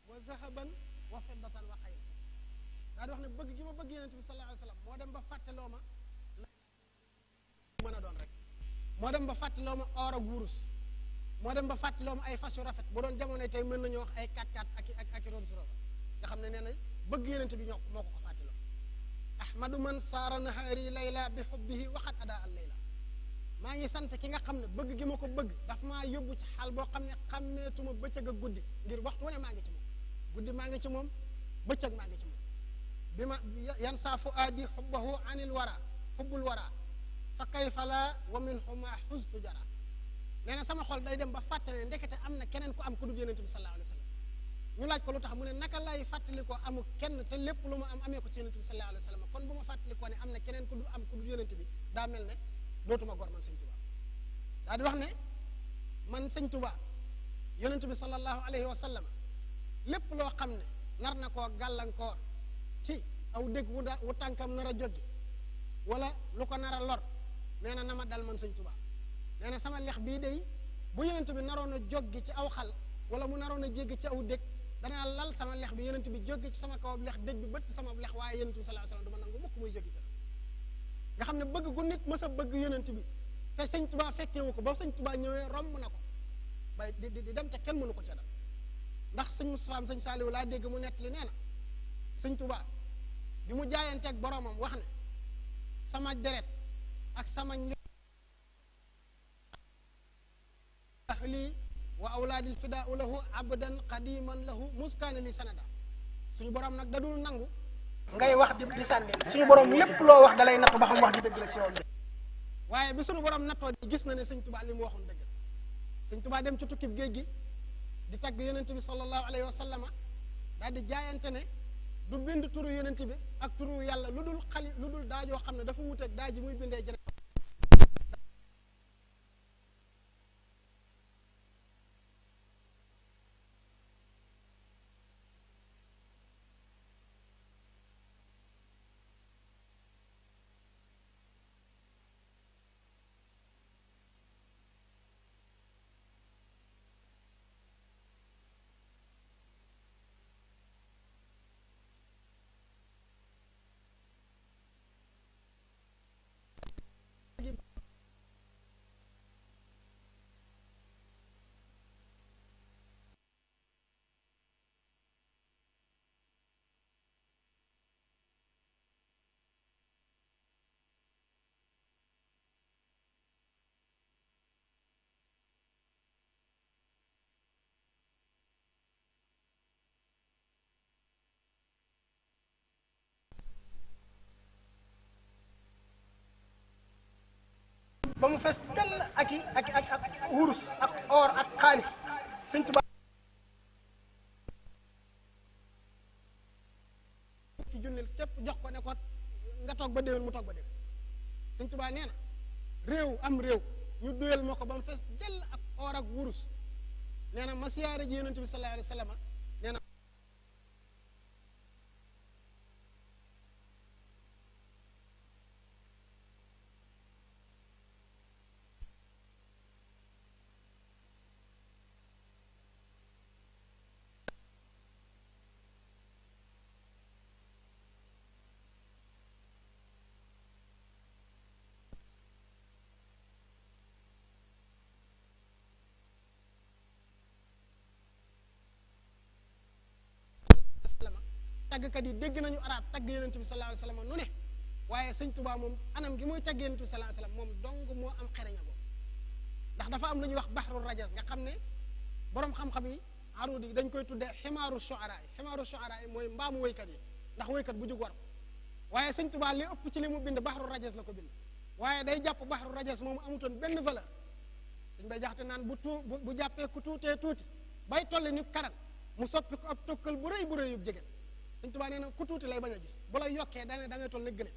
wa zahaban wa fiddatan wa xayr daa di wax ne bëgg gi ma bëgg yonent bi sallallahu alayhi wa sallam moo dem ba fàtteloo ma mën a doon rek moo dem ba fàttaloo ma or ak wurus moo dem ba fàttaloo ma ay fas yu rafet bu doon jamono tey mën nañoo wax ay 4x4 ak Rolls Royce nga xam ne nee na bëgg yonent bi moo ko fàttaloo ahmadu man saara nahaari layla bi xubbihi waxat ada al layla maa ngi sant ki nga xam ne bëgg gi ma ko bëgg daf maa yóbbu ci xaal boo xam ne xàmmeetuma bëccëg ak guddi ngir waxtu wane maa ngi ci moom guddi maa ngi ci moom bëccëg maa ngi ci moom bi ma yan saa fu aadi xubbahu anil wara xubbul wara fa kayfa la wa minhu ma xustu jara nee na sama xol day dem ba fàttali ndekete am na keneen ku am ku dul yonent bi sallallahu alayhi wa sallam ñu laaj ko lu tax mu ne naka lay fàttali ko amu kenn te lépp lu ma am amee ko ci yonent bi sallallahu alayhi wa sallam kon bu ma fàttali ko ne am na keneen ku dul am ku dul yonent bi daa mel ne dootuma gor man sëñ Tuubaa daa di wax ne man sëñ Tuubaa yonent bi sallallahu alayhi wa sallam lépp loo xam ne nar na koo gàllankoor ci aw dégg wu tànkam nar a joggi wala lu ko nar a lor nee na ma dal man sëñ Tuubaa nee na sama lex bii day bu yonent bi naroon a joggi ci aw xal wala mu naroon a jéggi ci aw dég danaa lal sama lex bi yonent bi joggi ci sama kaw lex dég bi bëtt sama lex waaye yonent bi sallallahu alayhi wasallam du ma nangu mukk muy joggi ci nga xam ne bëgg gu nit mës a bëgg yonent bi te sëñ Tuubaa fekkewu ko ba sëñ Tuubaa ñëwee romb na ko bay di dem te kenn mënu ko ca dam ndax sëñ Mustafaa am sëñ Saaliwu laa dégg mu nettali nee na sëñ Tuubaa bi mu jaayanteeg boromam wax ne sama deret ak sama ahli wa awlaadil fidaau lahu abdan qadiman lahu muskaana li sanada suñu borom nag da dul nangu ngay wax di sànni suñu borom lépp loo wax dalay nattu ba xam wax di dëgg la ci yow waaye bi suñu borom nattoo di gis na ne sëñ Tuubaa li mu waxoon dëgg sëñ Tuubaa dem ci tukkib géej gi di tagg yonent bi sallallahu alayhi wa sallama daal di jaayante ne du bind turu yonent bi ak turu yàlla lu dul daajoo xam ne dafa wuteeg daa ji muy bindee jëne ba mu fees dell ak wurus ak or ak xaalis sëñ Tuubaa ci junnil képp jox ko ne ko nga toog ba déwén mu toog ba déwén sëñ Tuubaa nee na am réew ñu duyal ma ko ba mu fees dell ak or ak wurus nee na ma siyaare ji yonent bi sallallahu alayhi wa sallam nee na tàggkat yi dégg nañu arab tagg yonent bi sallallahu alayhi wasallam nu ne waaye sëñ Tuubaa moom anam gi muy tagg yonent bi sallallahu alayhi wasallam moom dong moo am xereña boobu ndax dafa am lu ñuy wax baxru rajas nga xam ne borom xam-xam yi arud yi dañ koy tuddee ximaaru shuara yi mooy mbaamu woykat yi ndax woykat bu jug war ko waaye sëñ Tuubaa li ëpp ci li mu bind baxru rajas la ko bind waaye day jàpp baxru rajas moom amutoon benn valeur dañ bay jaxte naan bu jàppee ku tuutee tuuti bay tolli ni karan mu soppi ko ab tokkal bu rëy yub jegeen sëñ Tuubaa nee na ku tuuti lay bañ a gis bu la yokkee da ngay toll ne gële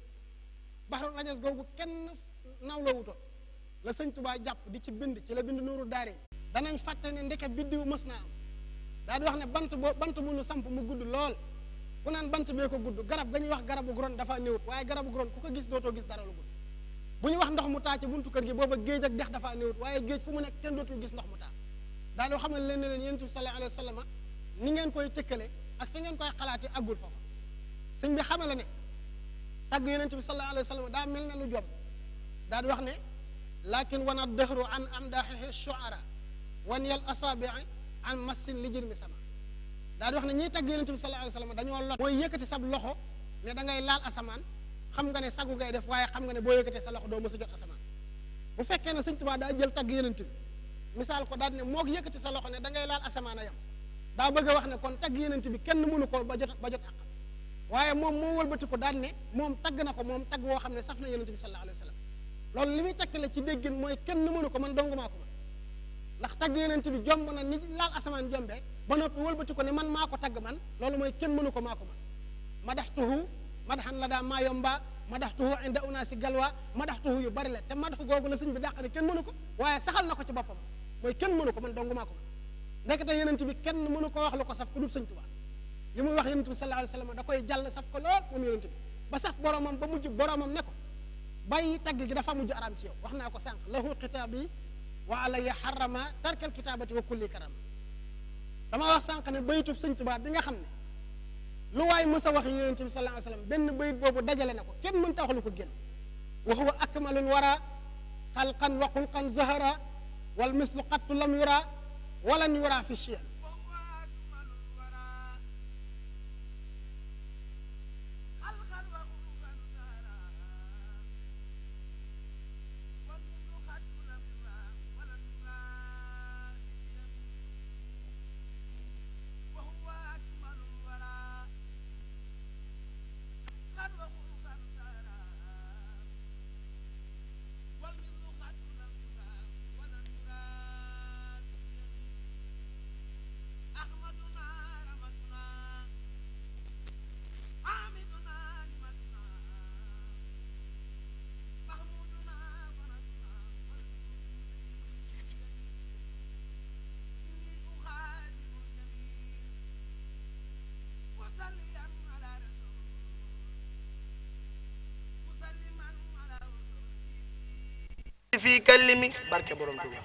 baxru rajas googu kenn nawloo wutoon la sëñ Tuubaa jàpp di ci bind ci la bind nuuru daari danañ fàtte ne ndeke biddiw mës naa am daa di wax ne bant bu nu samp mu gudd lool ku naan bant bee ko gudd garab ga ñuy wax garabu gron dafa néewut waaye garabu gron ku ko gis dootoo gis dara lu gudd bu ñu wax ndox mu taa ci buntu kër gi booba géej ak dex dafa néewut waaye géej fu mu nekk kenn dootul gis ndox mu taa daa di xamal leen ne leen yonent bi sallallahu alayhi wa sallam ni ngeen koy tëkkale ak fi ngeen koy xalaati àggul foofu sëñ bi xamale ne tagg yonent bi sallallahu alayhi wa sallam daa mel ne lu jom daa di wax ne lakin wana dëhru an amdaaxihi shuara wan yal asaabii an massin li jirmi sama daa di wax ne ñiy tagg yonent bi sallallahu alayhi wa sallam dañoo lot mooy yëkkati sab loxo ne da ngay laal asamaan xam nga ne sagu ngay def waaye xam nga ne boo yëkkatee sa loxo doo mës a jot asamaan bu fekkee ne sëñ Tuubaa daa jël tagg yonent bi misaal ko daal ne moog yëkkati sa loxo ne da ngay laal asamaan a yam daa bëgg a wax ne kon tagg yonent bi kenn mënu ko ba jot ak waaye moom moo wëlbati ko daal ne moom tagg na ko moom tagg woo xam ne saf na yonent bi sallallahu alayhi wa sallam loolu li muy tegtale ci déggin mooy kenn mënu ko man dong maa ko man ndax tagg yonent bi jomb na ni laal asamaan jombee ba noppi wëlbati ko ne man maa ko tagg man loolu mooy kenn mënu ko maa ko man madaxtuhu madaxan la daa maa yomba madaxtuhu inda unaasi galwa madaxtuhu yu bari la te madaxu googu la sëñ bi dàq ne kenn mënu ko waaye saxal na ko ci boppam mooy kenn mënu ko man dong maa ko man ndekete yonent bi kenn mënu ko wax lu ko saf ku dul sëñ Tuubaa li muy wax yonent bi sallallahu alayhi wasallam da koy jàll saf ko lool moom yonent bi ba saf boromam ba mujj boromam ne ko bàyyi tagg gi dafa mujj araam ci yow wax naa ko sànq lahu kitaabi wa alayya harrama tarkal kitaabati wa kulli karama dama wax sànq ne baytub sëñ Tuubaa bi nga xam ne lu waay mës a wax yonent bi sallallahu alayhi wasallam benn bayit boobu dajale na ko kenn mënta wax lu ko génn wa huwa akmalul wara xalqan wa xulqan zahara wal mislu qattu lam yura walan yura fi shiyam fi kallimi barke borom Tuuba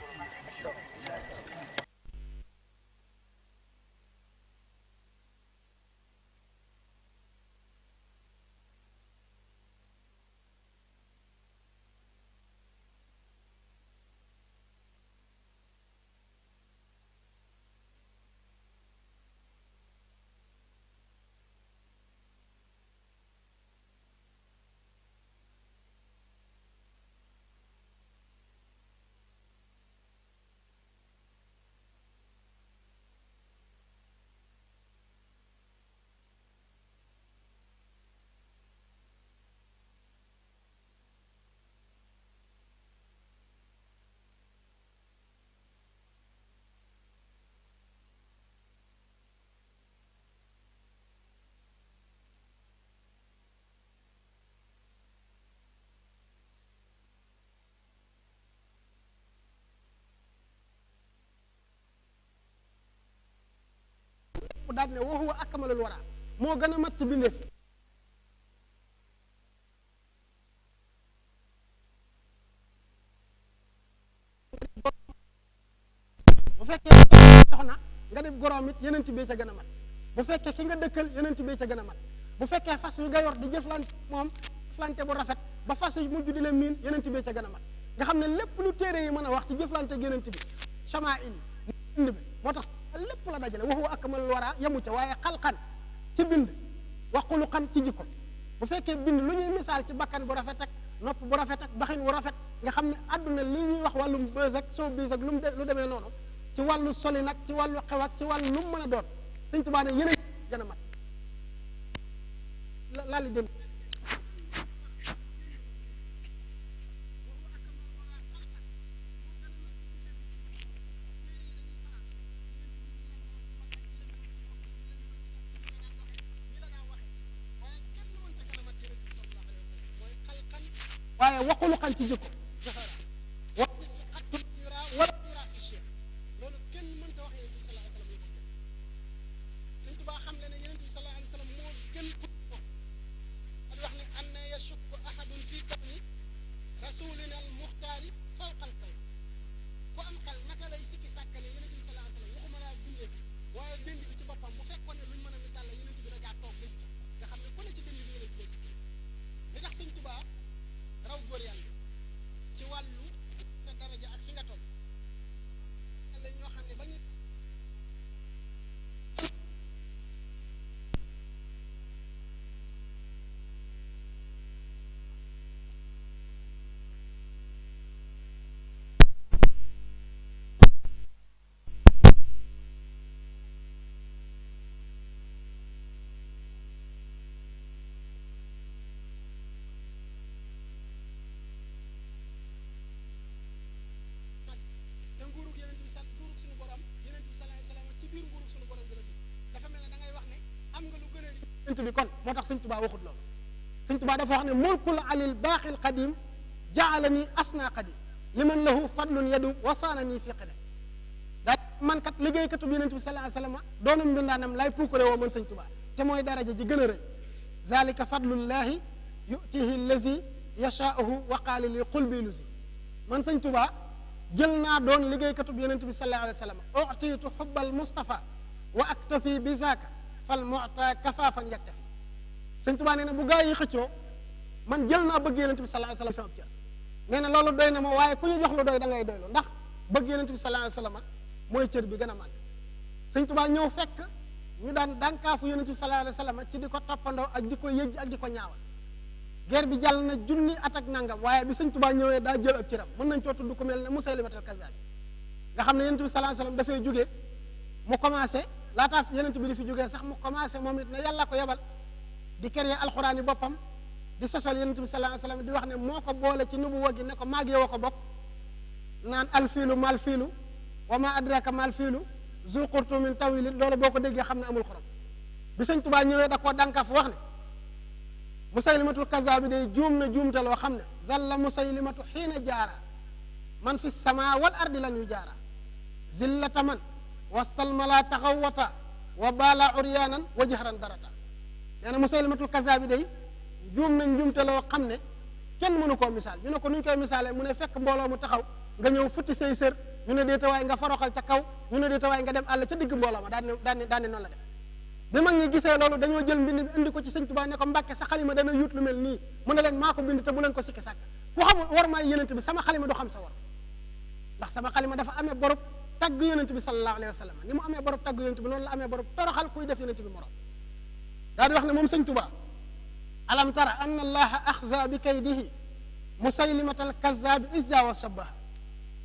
lépp daal ne wa huwa akmalul wara moo gën a mat ci bindeef bu fekkee soxna nga def goroom it yeneen ci bee ca gën a mat bu fekkee ki nga dëkkal yeneen ci bee ca gën a mat bu fekkee fas wi nga yor di jëflante moom jëflante bu rafet ba fas wi mujj di la miin yeneen ci bee ca gën a mat nga xam ne lépp lu téere yi mën a wax ci jëflante yeneen ci bi chamaa'il bind bi moo tax lépp la dajale wa huwa akmalul wara yemu ca waaye xalqan ci bind wa xuluqan ci jikko bu fekkee bind lu ñuy misaal ci bakkan bu rafet ak nopp bu rafet ak baxin bu rafet nga xam ne àdduna li ñuy wax wàllum bës ak soo bis ak lu demee noonu ci wàllu soli nag ci wàllu xew ak ci wàllu lu mu mën a doon Sëñ Tuubaa ne yeneen gën a mat laali jëm waaye waxulu xan ci jikko loolu kenn mënta wax yonent bi sallallahu alayhi wa sallam Sëñ Tuubaa xam le ne yonent bi sallallahu alayhi wa sallam moo gën ko ad wax ne an na yashukku ahadun fii kawni rasulina al muxtaari fawqal kaw ku am xel naka lay sikki sàkkane yonent bi sallallahu alayhi wa sallam waxuma laa bindee fi waaye dënd bi ci boppam bu fekkoon ne luñ mën a misaal la yonent bi da ngaa toog dënd nga xam ne ku ne ci dënd bi yonent bi sikki li tax Sëñ Tuubaa raw góor yàlla ci wàllu sa daraja ak fi nga toll la ñoo xam ne ba ñu bi kon moo tax Sëñ Tuubaa waxut loolu Sëñ Tuubaa dafa wax ne mulkul alil baaxil qadim jaalani asna qadim liman lahu fadlun yadu wasaanani fi qadim daa man kat liggéeykatu bi Yonent bi sallallahu alayhi wa sallam doonum mbindaanam lay puukare woo man Sëñ Tuubaa te mooy daraja ji gën a rëy zalika fadlullahi yutihi allazi yashaahu wa qaala li qul bi lusi man Sëñ Tuubaa jël naa doon liggéeykatu bi Yonent bi sallallahu alayhi wa sallam utiitu xubbal Mustafa wa aktafi bi zaaka fal mu'ta kafaafan yaktafi Sëñ Tuubaa nee na bu gaa yi xëccoo man jël naa bëgg Yonent bi sallallahu alayhi wa sallam sama cër nee na loolu doy na ma waaye ku ñu jox lu doy da ngay doylu ndax bëgg Yonent bi sallallahu alayhi wa sallam mooy cër bi gën a màgg Sëñ Tuubaa ñëw fekk ñu daan dànkaafu Yonent bi sallallahu alayhi wa sallam ci di ko toppandoo ak di ko yëjj ak di ko ñaawal guerre bi jàll na junni at ak nangam waaye bi Sëñ Tuubaa ñëwee daa jël ak cëram mën nañ coo tudd ku mel ne Musaylimatul Kazzaab nga xam ne Yonent bi sallallahu alayhi wa sallam dafay jógee mu commencé laataa Yonent bi di fi jógee sax mu commencé moom it ne yàlla ko yebal di créer alxuraan yi boppam di sosol Yonent bi sallallahu alayhi wa sallam di wax ne moo ko boole ci nubuwa gi ne ko maag yow a ko bokk naan alfiilu mal fiilu wa ma adraka mal fiilu zu qurtumin tawilin loolu boo ko déggee xam ne amul xorom bi Sëñ Tuubaa ñëwee da koo dànkaf wax ne Musaylimatul Kazzaab bi day juum na juumte loo xam ne zalla Musaylimatu xiina jaara man fi sama wal ardi lan yu jaara zillata man wastal mala taxawata wa baala uryaanan wa jahran darata nee na Musaylimatul Kazzaab bi day juum nañ juumte loo xam ne kenn mënu koo misaal ñu ne ko nuñ koy misaalee mu ne fekk mbooloo mu taxaw nga ñëw futti say sër ñu ne déetawaay nga faroxal ca kaw ñu ne déetawaay nga dem àll ca digg mbooloo ma daan ne noonu la def bi mag ñi gisee loolu dañoo jël mbind bi indi ko ci Sëñ Tuubaa ne ko Mbàkke sa xalima dana yuut lu mel nii mu ne leen maa ko bind te bu leen ko sikki sàkk ku xamul war maay Yonent bi sama xalima du xam sa war ndax sama xalima dafa amee borub tagg Yonent bi sallallahu alayhi wa sallam ni mu amee borub tagg Yonent bi noonu la amee borub toroxal kuy def Yonent bi morom daa di wax ne moom Sëñ Tuubaa alam tara anna allaha axza bi kaydihi Musaylimatal Kazzaab isja wa shabaha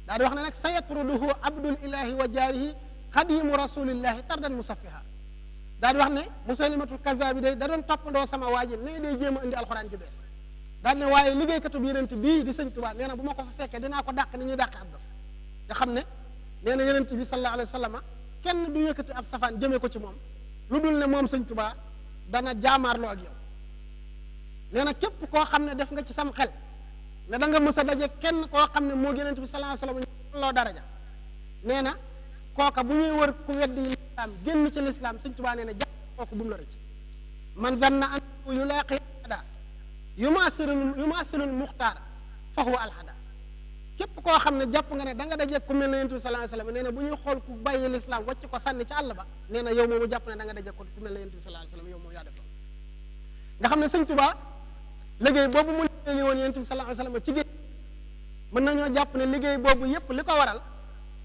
daa di wax ne nag sayatruduhu abdul ilahi wa jaarihi xadimu rasulillahi tardan musaffiha daa di wax ne Musaylimatul Kazzaab bi day da doon toppandoo sama waaji ne day jéem a indi alxuraan ju bees daa di ne waaye liggéeykatu bi Yonent bii di Sëñ Tuubaa nee na bu ma ko fa fekkee dinaa ko dàq ni ñuy dàqe ab dof nga xam ne nee na Yonent bi sallallahu alayhi wa sallam kenn du yëkkati ab safaan jëmee ko ci moom lu dul ne moom Sëñ Tuubaa dana jaamaarloo ak yow nee na képp koo xam ne def nga ci sam xel ne da nga mës a daje kenn koo xam ne moo Yonent bi sallallahu alayhi wa sallam loo daraja nee na kooka bu ñuy wër ku weddi lislaam génn ci lislaam sëñ Tuubaa nee na jàpp kooku bu mu la rëcc man zanna annahu yulaaqi ada yumasilul muxtaar fa huwa alhada képp koo xam ne jàpp nga ne da nga daje ku mel ne yonent bi sallallahu alayhi wasallam nee na bu ñuy xool ku bàyyi lislaam wàcc ko sànni ci àll ba nee na yow moomu jàpp ne da nga daje ku mel ne yonent bi sallallahu alayhi wasallam yow moom yaa def loolu nga xam ne sëñ Tuubaa liggéey boobu mu liggéey woon yonent bi sallallahu alayhi wasallam ci géej mën nañoo jàpp ne liggéey boobu yépp li ko waral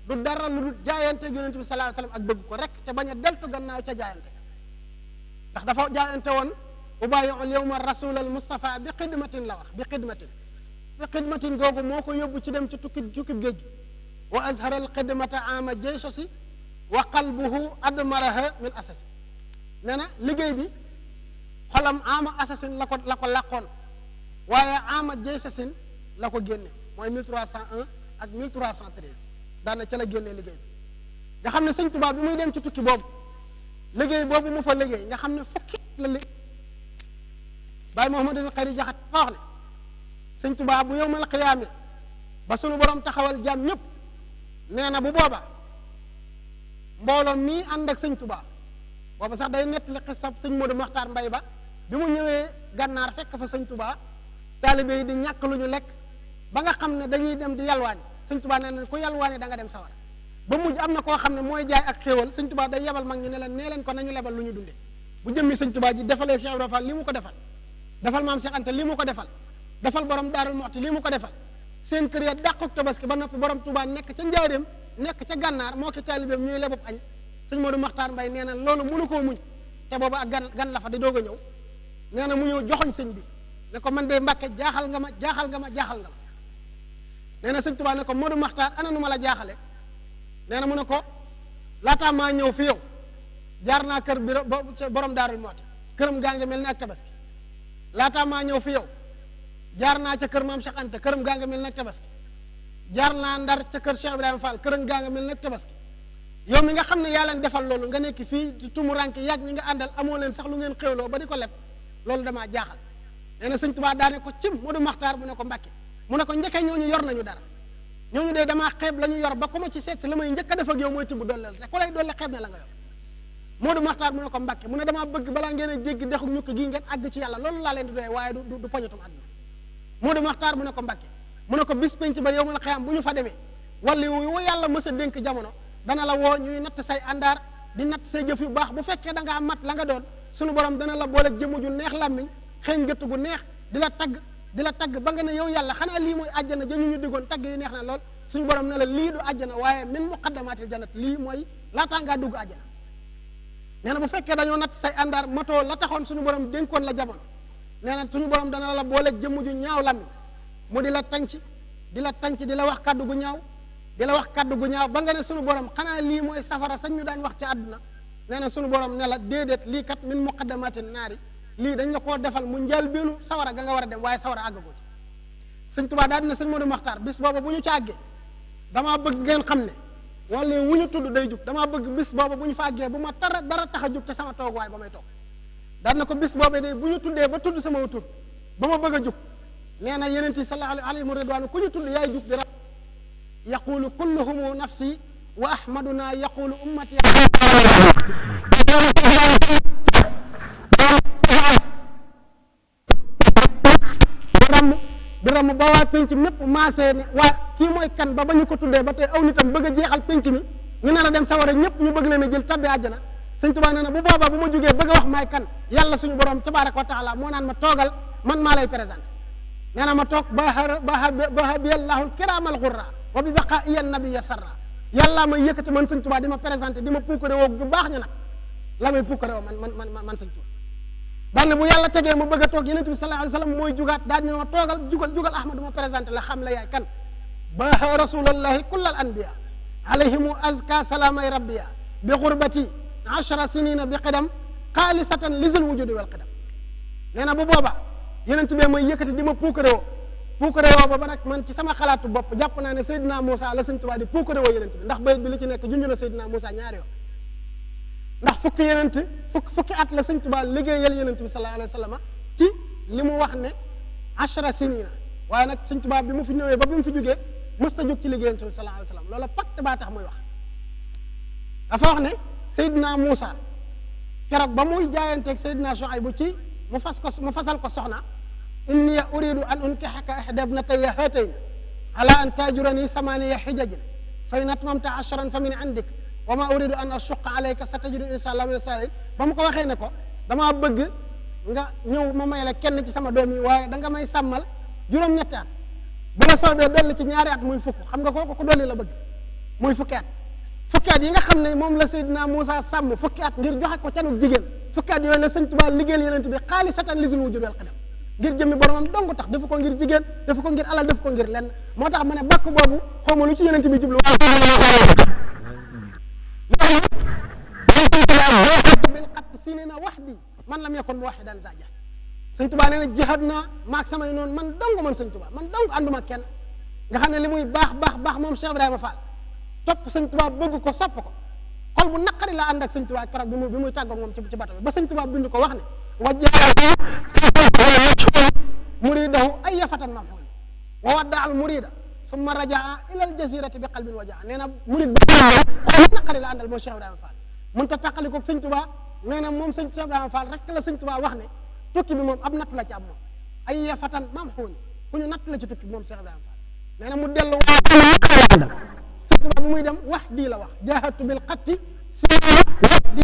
du dara lu dul jaayante yonent bi sallallahu alayhi wasallam ak bëgg ko rek te bañ a deltu gannaaw ca jaayante ndax dafa jaayante woon ubaayi'ul yawma rasulal Mustafa bi xidmatin la wax bi xidmatin googu moo ko yóbbu ci dem ci tukkib géej gi wa azhara al xidmata ama jaysosi wa qalbuhu admaraha min asasi nee na liggéey bi xolam ama asasin la ko làqoon waaye ama jaysosin la ko génne mooy 1301 ak 1313 daana ca la génnee liggéey bi nga xam ne sëñ Tuubaa bi muy dem ci tukki boobu liggéey boobu mu fa liggéey nga xam ne fukki la liggéey Baay Muhammadul Xayri Jaxate fa wax ne sëñ Tuubaa bu yowmal xiyaame ba sunu borom taxawal jaam ñëpp nee na bu booba mbooloo mii ànd ak sëñ Tuubaa booba sax day nettali xisab sëñ Moodu Maxtaar Mbay ba bi mu ñëwee gànnaar fekk fa sëñ Tuubaa taalibe yi di ñàkk lu ñu lekk ba nga xam ne dañuy dem di yalwaani sëñ Tuubaa nee na ku yalwaani da nga dem sawara ba mujj am na koo xam ne mooy jaay ak xéewal sëñ Tuubaa day yebal mag ñi ne leen nee leen ko nañu lebal lu ñu dunde bu jëmmi sëñ Tuubaa ji defalee Cheikh Ibrahima Fall lii mu ko defal defal maam Cheikh Anta lii mu ko defal defal borom Daarul Muxti lii mu ko defal seen kër ya dàquk tabaski ba noppi borom Tuubaa nekk ca njaareem nekk ca gànnaar moo ki taalibeem ñuy lebub añ sëñ Moodu Maxtaar Mbay nee na loolu mënu koo muñ te booba ak gan la fa di doog a ñëw nee na mu ñëw joxoñ sëñ bi ne ko man de Mbàkke jaaxal nga ma nee na sëñ Tuubaa ne ko Moodu Maxtaar ana nu ma la jaaxale nee na mu ne ko laataa maa ñëw fi yow jaar naa kër bi borom Daarul Muxti këram gaa ngi mel ni ak tabaski laataa maa ñëw fi yow jaar naa ca kër maam Cheikh Anta këram gaa nga mel ni ak tabaski jaar naa Ndar ca kër Cheikh Ibrahima Fall këram gaa nga mel ni ak tabaski yow mi nga xam ne yaa leen defal loolu nga nekk fii ci tumuranke yàgg ñi nga àndal amoo leen sax lu ngeen xéwloo ba di ko leb loolu damaa jaaxal nee na sëñ Tuubaa daane ko cim Moodu Maxtaar mu ne ko Mbàkke mu ne ko njëkkee ñooñu yor nañu dara ñooñu de damaa xeeb la ñu yor ba ku ma ci seet si la may njëkk a def ak yow mooy tibb dolleel rek ku lay dolle xeeb ne la nga yor Moodu Maxtaar mu ne ko Mbàkke mu ne damaa bëgg balaa ngeen a jéggi dexu ñukk gii ngeen àgg ci yàlla loolu laa leen di doyee waaye du poñatum àdduna Moodu Maxtaar mu ne ko Mbàkke mu ne ko bis penc ba yow ma la xiyam bu ñu fa demee wala yu yàlla mës a dénk jamono dana la woo ñuy natt say àndaar di natt say jëf yu baax bu fekkee da ngaa mat la nga doon suñu borom dana la boole jëmm ju neex làmmiñ xëy gëtt gu neex di la tagg ba nga ne yow yàlla xanaa lii mooy àjjana ja ñu diggoon tagg yi neex na lool suñu borom ne la lii du àjjana waaye min muqaddamatil jannat lii mooy laataa ngaa dugg àjjana nee na bu fekkee dañoo natt say àndaar matoo la taxoon suñu borom dénkoon la jamono nee na suñu borom dana la boole jëmm ju ñaaw làmmiñ mu di la tànc di la wax kaddu gu ñaaw ba nga ne suñu borom xanaa lii mooy safara sañ ñu daan wax ci àdduna nee na suñu borom ne la déedéet lii kat min muqaddamatin naari lii dañ la koo defal mu njaal beenu sawara ga nga war a dem waaye sawara àggagoo ci sëñ Tuubaa daal dina sëñ Moodu Maxtaar bis booba bu ñu ci àggee damaa bëgg ngeen xam ne wala wu ñu tudd day jug damaa bëgg bis booba bu ñu fa àggee bu ma dara tax a jug te sama toog waaye ba may toog daal na ko bis booba de bu ñu tuddee ba tudd sama tur ba ma bëgg a jug nee na yeneen ti sallallahu alayhi wa ridwaanu ku ñu tudd yaay jug di yaqulu kulluhumu nafsi wa ahmaduna yaqulu ummati di ram ba waa penc mépp maasee ne waa kii mooy kan ba ñu ko tuddee ba tey aw nitam bëgg a jeexal penc mi ñu nar a dem sawara ñëpp ñu bëgg leen a jël tabbi àjjana sëñ Tuubaa nee na bu boobaa bu ma jógee bëgg a wax maay kan yàlla suñu borom tabaaraka wa taala moo naan ma toogal man maa lay présenté nee na ma toog bahabiyallahu kiraamal xurra wa bi baqa iyan nabiya sarra yàllaa may yëkkati man sëñ Tuubaa di ma présenté di ma puukare woo bu baax ña nag la may puukare woo man sëñ Tuubaa daal ne bu yàlla tegee ma bëgg a toog yonent bi sallallahu alayhi wa sallam mooy jugaat daal ne ma toogal jugal ahmadu ma présenté la xam la yaay kan baha rasulallahi kullal anbiya alayhimu azka salaamay rabbiya bi xurbati 10 sinina bi qidam xaalisatan lisul wujudi wal qidam nee na bu booba yonent bee may yëkkati di ma puukare woo ba nag man ci sama xalaatu bopp jàpp naa ne Seydina Moussa la sëñ Tuubaa di puukare woo yonent bi ndax bayit bi li ci nekk junj na Seydina Moussa ñaari yoon ndax fukki at la sëñ Tuubaa liggéeyal yonent bi sallallahu alayhi wa sallam ci li mu wax ne 10 sinina waaye nag sëñ Tuubaa bi mu fi ñëwee ba bi mu fi jógee mësta jóg ci liggéey yonent bi sallallahu alayhi wa sallam loola pacte baa tax muy wax dafa wax ne Seydina Muusa keroog ba muy jaayanteeg Seydina Shuaybu ci mu fasal ko soxna inni uridu an unkihaka ihda ibnatayya haatayn ala an tajurani samaniya hijajin fa in atmamta ashran fa min indik wa ma uridu an ashuqqa alayka satajiduni insha Allah min as-saalihiin ba mu ko waxee ne ko damaa bëgg nga ñëw ma may la kenn ci sama doom yi waaye da nga may sàmmal juróom-ñetti at bu la soobee dolli ci ñaari at muy fukk xam nga kooku ko dolli la bëgg muy fukki at yi nga xam ne moom la Seydina Muusa sàmm fukki at ngir joxe ko canuk jigéen fukki at yooyu la Sëñ Tuubaa liggéeyal Yonent bi xaalisatan li zul wujuudi wal qidam ngir jëmmi boromam dong tax defu ko ngir jigéen defu ko ngir alal defu ko ngir lenn moo tax ma ne bàkk boobu xaw ma lu ci Yonent bi jublu bil xatt sinina wahdi man lam yakun muwahhidan zaja Sëñ Tuubaa nee na jihaad naa maag samay noonu man dong man Sëñ Tuubaa man dong ànduma kenn nga xam ne li muy baax moom Cheikh Ibrahima Fall topp Sëñ Tuubaa bëgg ko sopp ko xol bu naqari la ànd ak Sëñ Tuubaa keroog bi muy tàggoog moom ci bato bi ba Sëñ Tuubaa bind ko wax ne wajjahu muridahu ay fatan mamhun wa wadda al murida summa rajaa ila al jazirati bi qalbin wajaa nee na murid bi xol bu naqari la àndal moo Cheikh Ibrahima Fall mun ta tàqali ko Sëñ Tuubaa nee na moom Cheikh Ibrahima Fall rek la Sëñ Tuubaa wax ne tukki bi moom ab natt la ci am moom ay fatan mamhun ku ñu natt la ci tukki bi moom Cheikh Ibrahima Fall nee na mu dellu Sëñ Tuubaa bu muy dem wax di la wax jahatu bil xatti si wax di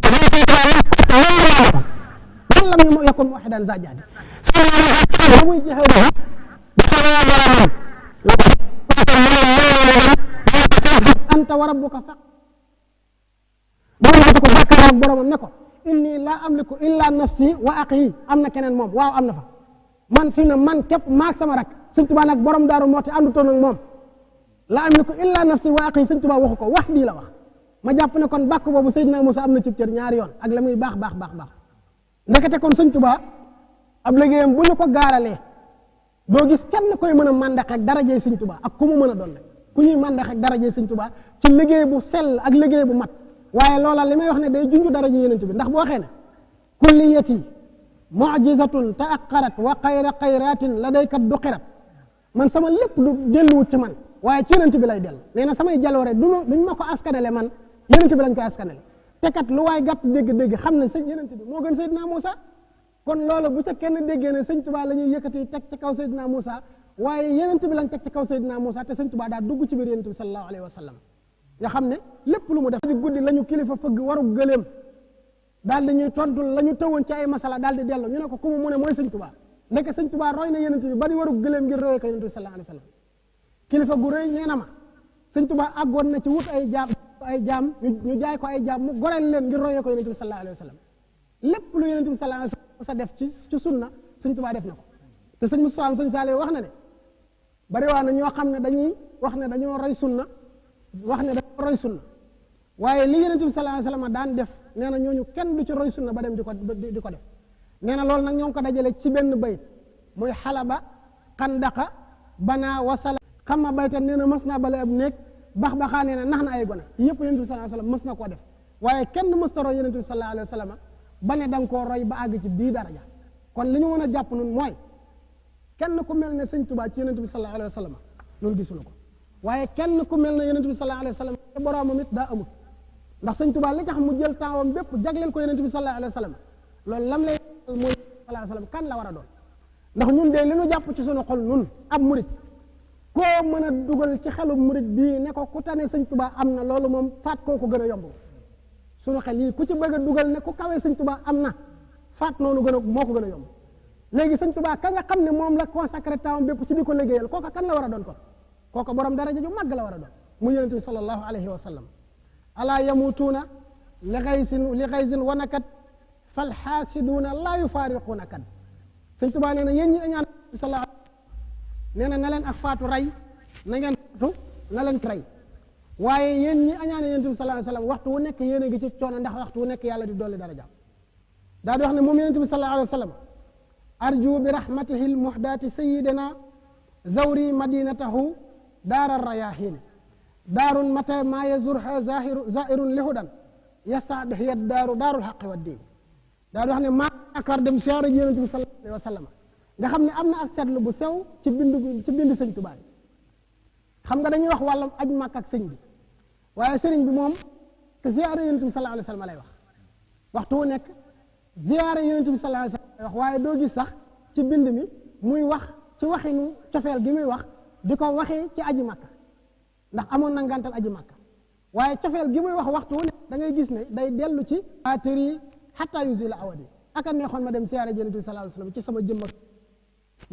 man lam yakun wahidan zajaadi bu muy jeexee anta wa rabbuka fa borom ko bàkkaar ak boromam ne ko inni laa amliku illa nafsi wa aqi am na keneen moom waaw am na fa man fi na man képp maag sama rak Sëñ Tuubaa nag borom daaru moo te àndutoon ak moom laa amliku illa nafsi wa aqi Sëñ Tuubaa waxu ko wax di la wax ma jàpp ne kon bàkk boobu Seydina Muusa am na ci cër ñaari yoon ak la muy baax ndekete kon Sëñ Tuubaa ab liggéeyam bu ñu ko gaaralee doo gis kenn koy mën a màndax ak darajey Sëñ Tuubaa ak ku mu mën a doon rek ku ñuy màndax ak darajey Sëñ Tuubaa ci liggéey bu sell ak liggéey bu mat waaye loola li may wax ne day junju daraje Yonent bi ndax bu waxee ne kulliyati mu'jizatun ta'aqqarat wa xayra xayratin ladayka duqirat man sama lépp du delluwut ci man waaye ci Yonent bi lay dellu nee na samay jaloore duñ ma ko askanele man Yonent bi lañ koy askanele te kat lu waay gàtt dégg-dégg xam ne sëñ Yonent bi moo gën Seydina Muusa kon loolu bu ca kenn déggee ne Sëñ Tuubaa la ñuy yëkkati teg ci kaw Seydina Muusa waaye Yonent bi lañ teg ci kaw Seydina Muusa te Sëñ Tuubaa daa dugg ci biir Yonent bi sallallahu alayhi wa sallam nga xam ne lépp lu mu def guddi la ñu kilifa fëgg waru gëléem daal di ñuy tontul la ñu tëwoon ci ay masala daal di dellu ñu ne ko ku mu ne mooy Sëñ Tuubaa ndeke Sëñ Tuubaa roy na Yonent bi ba di waru gëléem ngir royee ko Yonent bi sallallahu alayhi wa sallam kilifa gu rëy nee na ma Sëñ Tuubaa àggoon na ci wut ay jaam ñu jaay ko ay jaam mu goreel leen ngir royee ko Yonent bi sallallahu alayhi wa sallam lépp lu Yonent bi sallallahu alayhi wa sallam sa def ci sunna Sëñ Tuubaa def na ko te sëñ Musaa sëñ Saaliw wax na ne bari waa na ñoo xam ne dañuy wax ne dañoo roy sunna waaye li Yonent bi sallallahu alayhi wa sallam daan def nee na ñooñu kenn du ci roy sunna ba dem di ko def nee na loolu nag ñoo ngi ko dajale ci benn bayt muy xalaba xandaqa banaa wasala xam ma baytan nee na mës naa bale ab néeg bax-baxaa nee na nax na ay gone yëpp Yonent bi sallallahu alayhi wa sallam mës na koo def waaye kenn mës ta roy Yonent bi sallallahu alayhi wa sallam ba ne da nga koo roy ba àgg ci bii daraja kon li ñu mën a jàpp nun mooy kenn ku mel ne Sëñ Tuubaa ci Yonent bi sallallahu alayhi wa sallam nun gisuñu ko waaye kenn ku mel ne Yonent bi sallallahu alayhi wa sallam te boroomam it daa amut ndax Sëñ Tuubaa li tax mu jël tempsam bépp jagleel ko Yonent bi sallallahu alayhi wa sallam loolu lam lay mooy sallallahu alayhi wa sallam kan la war a doon ndax ñun de li ñu jàpp ci sunu xol nun ab murit koo mën a dugal ci xelu murit bii ne ko ku tane Sëñ Tuubaa am na loolu moom faat koo ko gën a yomb sunu xel yi ku ci bëgg a dugal ne ku kawee Sëñ Tuubaa am na faat noonu moo ko gën a yomb léegi Sëñ Tuubaa ka nga xam ne moom la consacré temps bépp ci di ko liggéeyal kooka kan la war a doon kon kooka borom daraja ju màgg la war a doon mu Yonent bi sallallahu alayhi wa sallam alaa yamutuuna li xaysin wa nakat fal xaasiduuna laa yufaariquuna kat Sëñ Tuubaa nee na yéen ñi añaan sallallahu nee na leen ak faatu rey na ngeen faatu na leen rey waaye yéen ñi añaane Yonent bi sallallahu alayhi wa sallam waxtu wu nekk yéen a ngi ci coono ndax waxtu wu nekk yàlla di dolli daraja daa di wax ne moom Yonent bi sallallahu alayhi wa sallam arju bi rahmatihi almuhdaati sayidina zawri madinatahu daara rayahin daarun mata maa yazurha zairun lihudan yasaad hiya daarul xaqi wa diin daa di wax ne maa yaakaar dem siyaare ji Yonent bi sallallahu alayhi wa sallam nga xam ne am na ab seetlu bu sew ci bind Sëñ Tuubaa xam nga dañuy wax wàllam aj Makka ak sëñ bi waaye sëriñ bi moom ziyaare yonent bi sallallahu alayhi wa sallam lay wax waxtu wu nekk ziyaare yonent bi sallallahu alayhi wa sallam lay wax waaye doo gis sax ci bind mi muy wax ci waxinu cofeel gi muy wax di ko waxee ci aji Makka ndax amoon na ngantal aji Makka waaye cofeel gi muy wax waxtu wu nekk da ngay gis ne day dellu ci atiri hatta yuzila awadi aka neexoon ma dem ziyaare yonent bi sallallahu alayhi wa sallam ci sama jëmm ak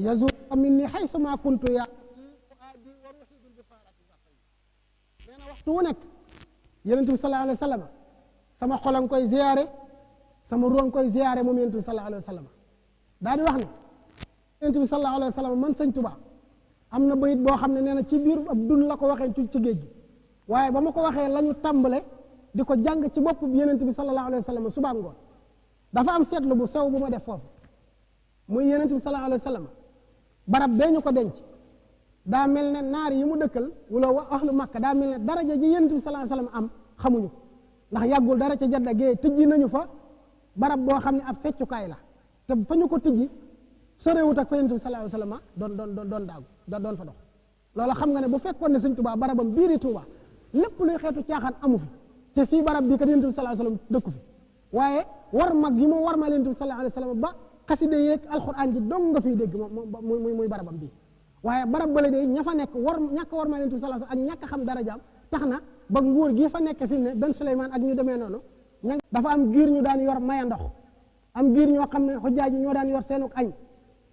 yazur minni haythu ma kuntu ya nee na waxtu wu nekk yonent bi sallallahu alayhi wa sallam sama xolam koy ziyaare sama ruum koy ziyaare moom yonent bi sallallahu alayhi wa sallam daal di wax ne yonent bi sallallahu alayhi wa sallam man sëñ Tuubaa am na bayit boo xam ne nee na ci biir ab dun la ko waxee ci géej gi waaye ba ma ko waxee la ñu tàmbale di ko jàng ci bopp bi yonent bi sallallahu alayhi wa sallam suba ngoon dafa am seetlu bu sew bu ma def foofu muy yonent bi sallallahu alayhi wa sallam barab bee ñu ko denc daa mel ne naar yi mu dëkkal wala ahlu Makka daa mel ne daraja ji yonent bi sallallahu alayhi wa sallam am xamuñu ko ndax yàggul dara ca Jadda gee tëjji nañu fa barab boo xam ne ab feccukaay la te fa ñu ko tëjji sorewut ak fa yonent bi sallallahu alayhi wa sallam doon daagu doon fa dox loolu xam nga ne bu fekkoon ne sëñ Tuubaa barabam biiri Tuubaa lépp luy xeetu caaxaan amu fi te fii barab bii kat yonent bi sallallahu alayhi wa sallam dëkku fi waaye war mag yi mu war ma yonent bi sallallahu alayhi wa sallam ba xaside yeeg alxuraan ji dong nga fiy dégg muy barabam bii waaye barab bële de ña fa nekk ñàkk war ma yonent bi sallallahu alayhi wa sallam ak ñàkk xam darajaam tax na ba nguur gi fa nekk fi mu ne Ben Suleymaan ak ñu demee noonu dafa am giir ñu daan yor maya ndox am giir ñoo xam ne xujjaaj yi ñoo daan yor seenuk añ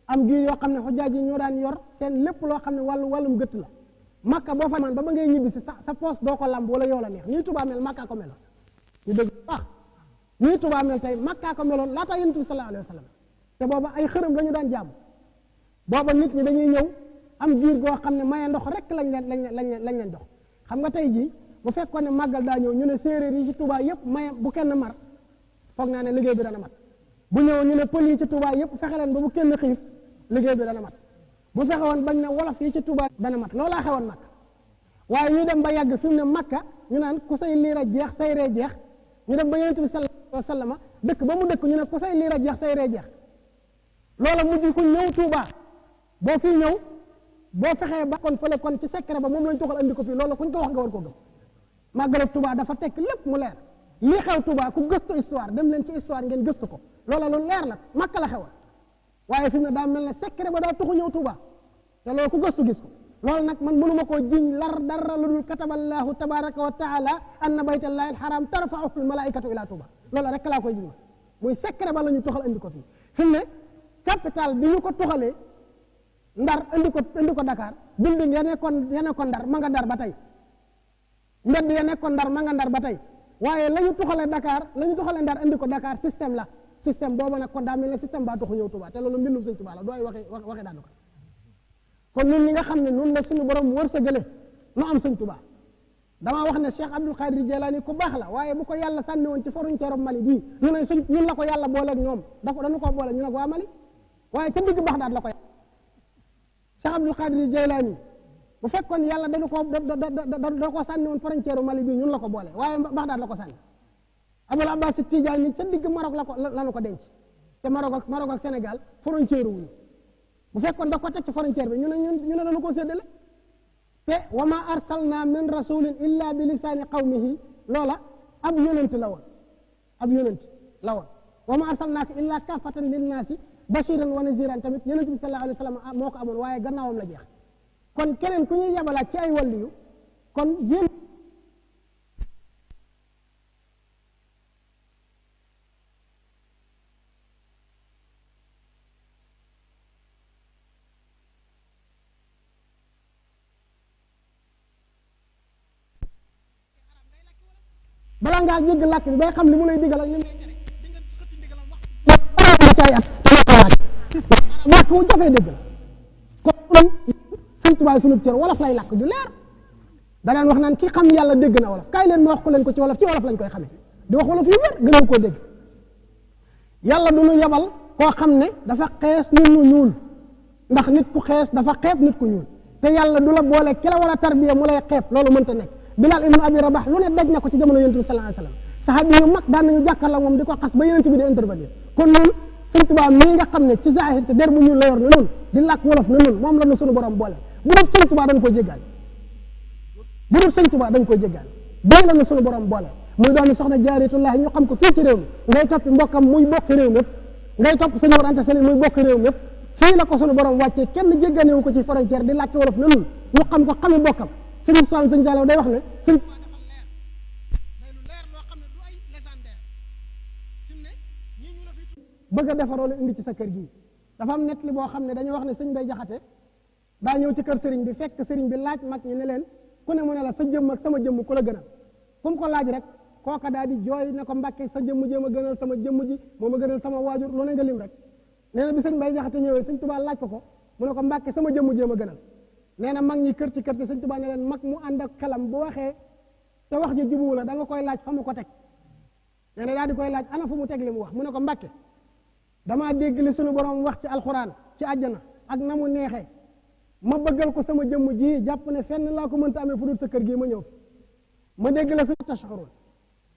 am giir yoo xam ne xujjaaj yi ñoo daan yor seen lépp loo xam ne wàllum gëtt la Makka boo fa man ba ngay ñibbi si sa poos doo ko lamb wala yow la neex nii Tuubaa mel Makka ko meloon ñu dëgg baax nii Tuubaa mel tey Makka ko meloon laata yonent bi sallallahu alayhi wa sallam te booba ay xërëm la ñu daan jaamu booba nit ñi dañuy ñëw am giir goo xam ne maya ndox rek lañ leen dox xam nga tey jii bu fekkoon ne màggal daa ñëw ñu ne séeréer yi ci Touba yëpp maye bu kenn mar foog naa ne liggéey bi dana mat bu ñëw ñu ne pël yi ci Touba yëpp fexe leen ba bu kenn xiif liggéey bi dana mat bu fexe woon bañ ne wolof yi ci Touba dana mat loolaa xewoon Makka waaye ñu dem ba yàgg fi mu ne Makka ñu naan ku say liir a jeex say ree jeex ñu dem ba yonent bi sallallahu alayhi wa sallam dëkk ba mu dëkk ñu ne ku say liir a jeex say ree jeex loola mujj ku ñëw Touba boo fii ñëw boo fexee ba kon fële kon ci secret ba moom lañ toxal andi ko fii loolu kuñ ko wax nga war koo gëm màggalu Touba dafa tekk lépp mu leer lii xew Touba ku gëstu histoire dem leen ci histoire ngeen gëstu ko loola lu leer la Makka la xewal waaye fi mu ne daa mel ne secret ba daa tuxu ñëw Touba te loolu ku gëstu gis ko loolu nag man mënuma koo jiñ lar dara lu dul kataballaahu tabaraka wa taala anna baytallahi alharam tarfa'uhu almalaikatu ila Touba loolu rek laa koy jiñ ma muy secret ba la ñu toxal andi ko fii fi mu ne capital bi ñu ko toxalee Ndar andi ko Dakar building ya nekkoon Ndar ma nga Ndar ba tey mbedd ya nekkoon Ndar ma nga Ndar ba tey waaye la ñu tuxale Dakar la ñu tuxale Ndar andi ko Dakar système la système boobu nag kon daa mel ne système baa tuxu ñëw Touba te loolu mbindum Sëñ Touba la dooy waxe daanu ko kon ñun ñi nga xam ne nun la suñu borom wërsëgale nu am Sëñ Touba damaa wax ne Cheikh Abdul Qadir Jilani ku baax la waaye bu ko yàlla sànni woon ci frontière Mali bii ñu ne ñun la ko yàlla booleeg ñoom dañu ko boole ñu ne ko waa Mali waaye ca digg Baxdaad la ko Cheikh Abdul Qadir Jilani bu fekkoon yàlla da ko sànni woon frontière Mali bii ñun la ko boole waaye Baxdaad la ko sànni Abul Abbas Tijaani ca digg Maroc la ko denc te Maroc ak Sénégal frontière wuñu bu fekkoon da ko teg ci frontière bi ñu ne dañu ko séddale te wa ma arsalna min rasulin illa bi lisaani qawmihi loola ab yonent la woon wa ma arsalnaaka illa kaafatan linnaasi bashiran wa naziran tamit yonent bi sallallahu alayhi wa sallam moo ko amoon waaye gannaawam la jeex kon keneen ku ñuy yabalaat ci ay wàlliyu kon jéem bala ngaa jégg làkk bi bay xam li mu lay digal ak li mu lay tere di nga xëtti ndigalam wax caay at dama ko laaj làkk wu jafee dégg la kon Sëñ Tuubaa sunu cër wolof lay làkk du leer da daan wax naan ki xam yàlla dégg na wolof kaay leen ma wax ko leen ko ci wolof lañ koy xamee di wax wolof yu wér gën koo dégg yàlla du ñu yabal koo xam ne dafa xees nit ñu ñuul ndax nit ku xees dafa xeeb nit ku ñuul te yàlla du la boole ki la war a tarbiya mu lay xeeb loolu mënta nekk Bilal ibn Abi Rabah lu ne daj na ko ci jamono yonent bi sallallahu alayhi wasallam saxaabi yu mag daan nañu jàkkaarloo moom di ko xas ba yonent bi di intervenir kon noonu Sëñ Tuubaa mii nga xam ne ci zahir si der bu ñuul la yor na noonu di làkk wolof na noonu moom la na suñu borom boole bu dul Sëñ Tuubaa dañ ko jéggaani doy la na suñu borom boole muy doomi soxna Jaaratullaahi ñu xam ko fii ci réew mi ngay toppi mbokkam muy bokk réew mi yëpp ngay topp sëñ Mor Anta Sali muy bokk réew mi yëpp fii la ko sunu borom wàccee kenn jégganewu ko ci frontière di làkki wolof na nun ñu xam ko xami bokkam sëñ Soham sëñ Saliou day wax ne sëñ bëgg a defaroo la indi ci sa kër gii dafa am nett li boo xam ne dañoo wax ne sëñ Bay Jaxate daa ñëw ci kër sëriñ bi fekk sëriñ bi laaj mag ñi ne leen ku ne mu ne la sa jëmm ak sama jëmm ku la gënal fu mu ko laaj rek kooka daal di jooy ne ko Mbàkke sa jëmm jéem a gënal sama jëmm ji moo ma gënal sama waajur lu ne nga lim rek nee na bi sëñ Bay Jaxate ñëwee sëñ Tuubaa laaj ko mu ne ko Mbàkke sama jëmm jéem a gënal nee na mag ñi kër ci sëñ Tuubaa ne leen mag mu ànd ak xelam bu waxee te wax ji jubuwu la da nga koy laaj fa mu ko teg nee na daal di koy laaj ana fu mu teg li mu wax mu ne ko Mbàkke damaa dégg li sunu borom wax ci alxuraan ci àjjana ak na mu neexee ma bëggal ko sama jëmm ji jàpp ne fenn laa ko mënta amee fu dul sa kër gii ma ñëw fi ma dégg la suñu tashkurun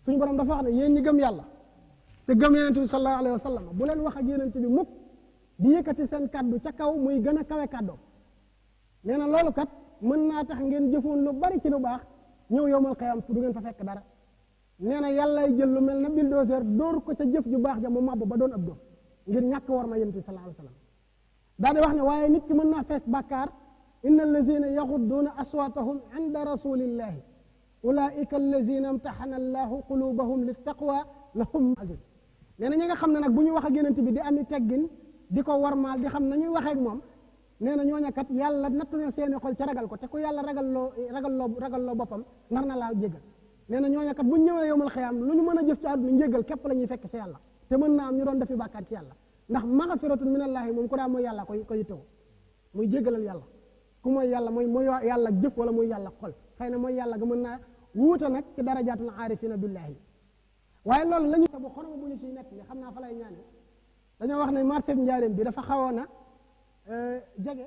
suñu borom dafa wax ne yéen ñi gëm yàlla te gëm yonent bi sallallahu alayhi wa sallam bu leen wax ak yonent bi mukk di yëkkati seen kaddu ca kaw muy gën a kawe kàddoom nee na loolu kat mën naa tax ngeen jëfoon lu bari ci lu baax ñëw yowmal qiyaam du ngeen fa fekk dara nee na yàllay jël lu mel na bulldozer dóor ko ca jëf ju baax ja mu màbb ba doon ab doom ngir ñàkk war ma yonent bi sallallahu alayhi wa sallam daal di wax ne waaye nit ki mën naa fees bàkkaar inna allazina yaxudduuna aswaatahum inda rasulillahi ulaika allazina imtaxana allahu qulubahum littaqwa lahum azim nee na ñi nga xam ne nag bu ñu wax ak yonent bi di ami teggin di ko warmaal di xam nañuy waxee ak moom nee na ñooña kat yàlla nattu na seeni xol ca ragal ko te ku yàlla ragal loo boppam nar na laa jéggal nee na ñooña kat bu ñu ñëwee yowmal xiyaam lu ñu mën a jëf ci àdduna njéggal képp la ñuy fekk ci yàlla te mën naa am ñu doon defi bàkkaar ci yàlla ndax magfiratun minallahi moom ku daa mooy yàlla ko yittewoo muy jéggalal yàlla ku mooy yàlla mooy yàlla jëf wala mooy yàlla xol xëy na mooy yàlla ga mën naa wuute nag ci darajaatul aarifina billahi waaye loolu la ñu sa bu xoroma bu ñu ciy nekk li xam naa fa lay ñaane dañoo wax ne marché njaareem bi dafa xawoon a jege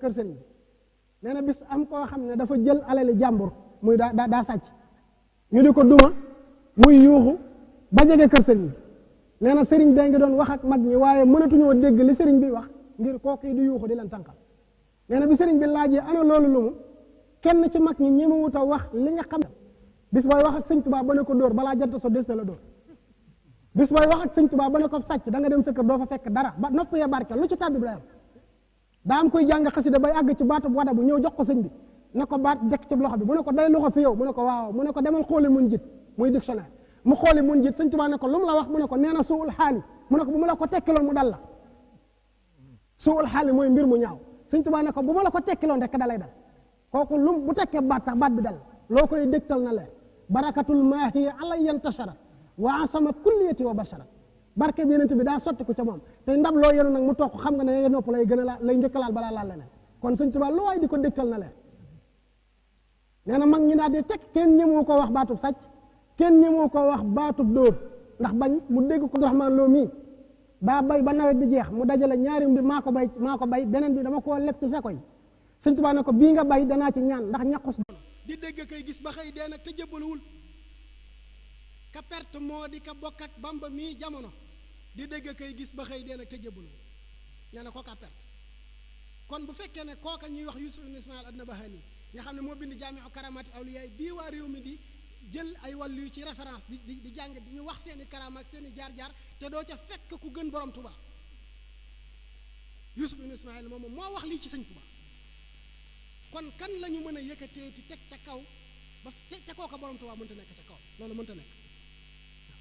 kër sëriñ bi nee na bis am koo xam ne dafa jël alali jàmbur muy daa sàcc ñu di ko duma muy yuuxu ba jege kër sëriñ bi nee na sëriñ bee ngi doon wax ak mag ñi waaye mënatuñoo dégg li sëriñ bi wax ngir kooku yi di yuuxu di leen tànqal nee na bi sëriñ bi laajee ana loolu lu mu kenn ci mag ñi ñemewut a wax li nga xam bis booy wax ak sëñ Tuubaa ba ne ko dóor balaa jant so des na la dóor bis booy wax ak sëñ Tuubaa ba ne ko sàcc da nga dem sa kër doo fa fekk dara ba nopp ya barke lu ci tàbbi bi la am daa am koy jàng xasida bay àgg ci baatu wada bu ñëw jox ko sëñ bi ne ko baat dekk ci loxo bi mu ne ko day loxo fi yow mu ne ko waaw mu ne ko demal xooli mun jit muy dictionnaire mu xooli mun jit sëñ Tuubaa ne ko lu mu la wax mu ne ko nee na suul xaali mu ne ko bu ma la ko tekkiloon mu dal la suul xaali mooy mbir mu ñaaw sëñ Tuubaa ne ko bu ma la ko tekkiloon rek dalay dal kooku lu bu tekkee baat sax baat bi dal loo koy dégtal na leer barakatul maahi alayyan tashara wa asamat kulliyati wa bashara barke bi yonent bi daa sotti ko ca moom te ndab loo yenu nag mu toog xam nga ne nopp lay gën a lay njëkk laal balaa laal leneen kon sëñ Tuubaa lu waay di ko dégtal na leer nee na mag ñi daal di teg kenn ñemoo ko wax baatub sàcc kenn ñemoo ko wax baatub dóor ndax bañ mu dégg ko Abdourahmane Lo mii daa bay ba nawet bi jeex mu dajale ñaari bi maa ko bay beneen bi dama koo leb ci seko yi sëñ Tuubaa ne ko bii nga bay danaa ci ñaan ndax ñaqus di dégg kay gis ba xëy dee nag te jébbaluwul ka perte moo di ka bokk ak Bamba mii jamono di dégg kay gis ba xëy dee nag te jébbaluwul nee na ko ka perte kon bu fekkee ne kooka ñuy wax Yusuf ibn Ismaïl an-Nabahani nga xam ne moo bind jaami'u karamati awliyaay bii waa réew mi di jël ay wàllu yu ci référence di jàng di ñu wax seeni karama ak seeni jaar-jaar te doo ca fekk ku gën borom Tuubaa Yusuf ibn Ismaïl moom moo wax lii ci sëñ Tuubaa kon kan la ñu mën a yëkkatee ti teg ca kaw ba te kooka borom Tuubaa mënta nekk ca kaw loolu mënta nekk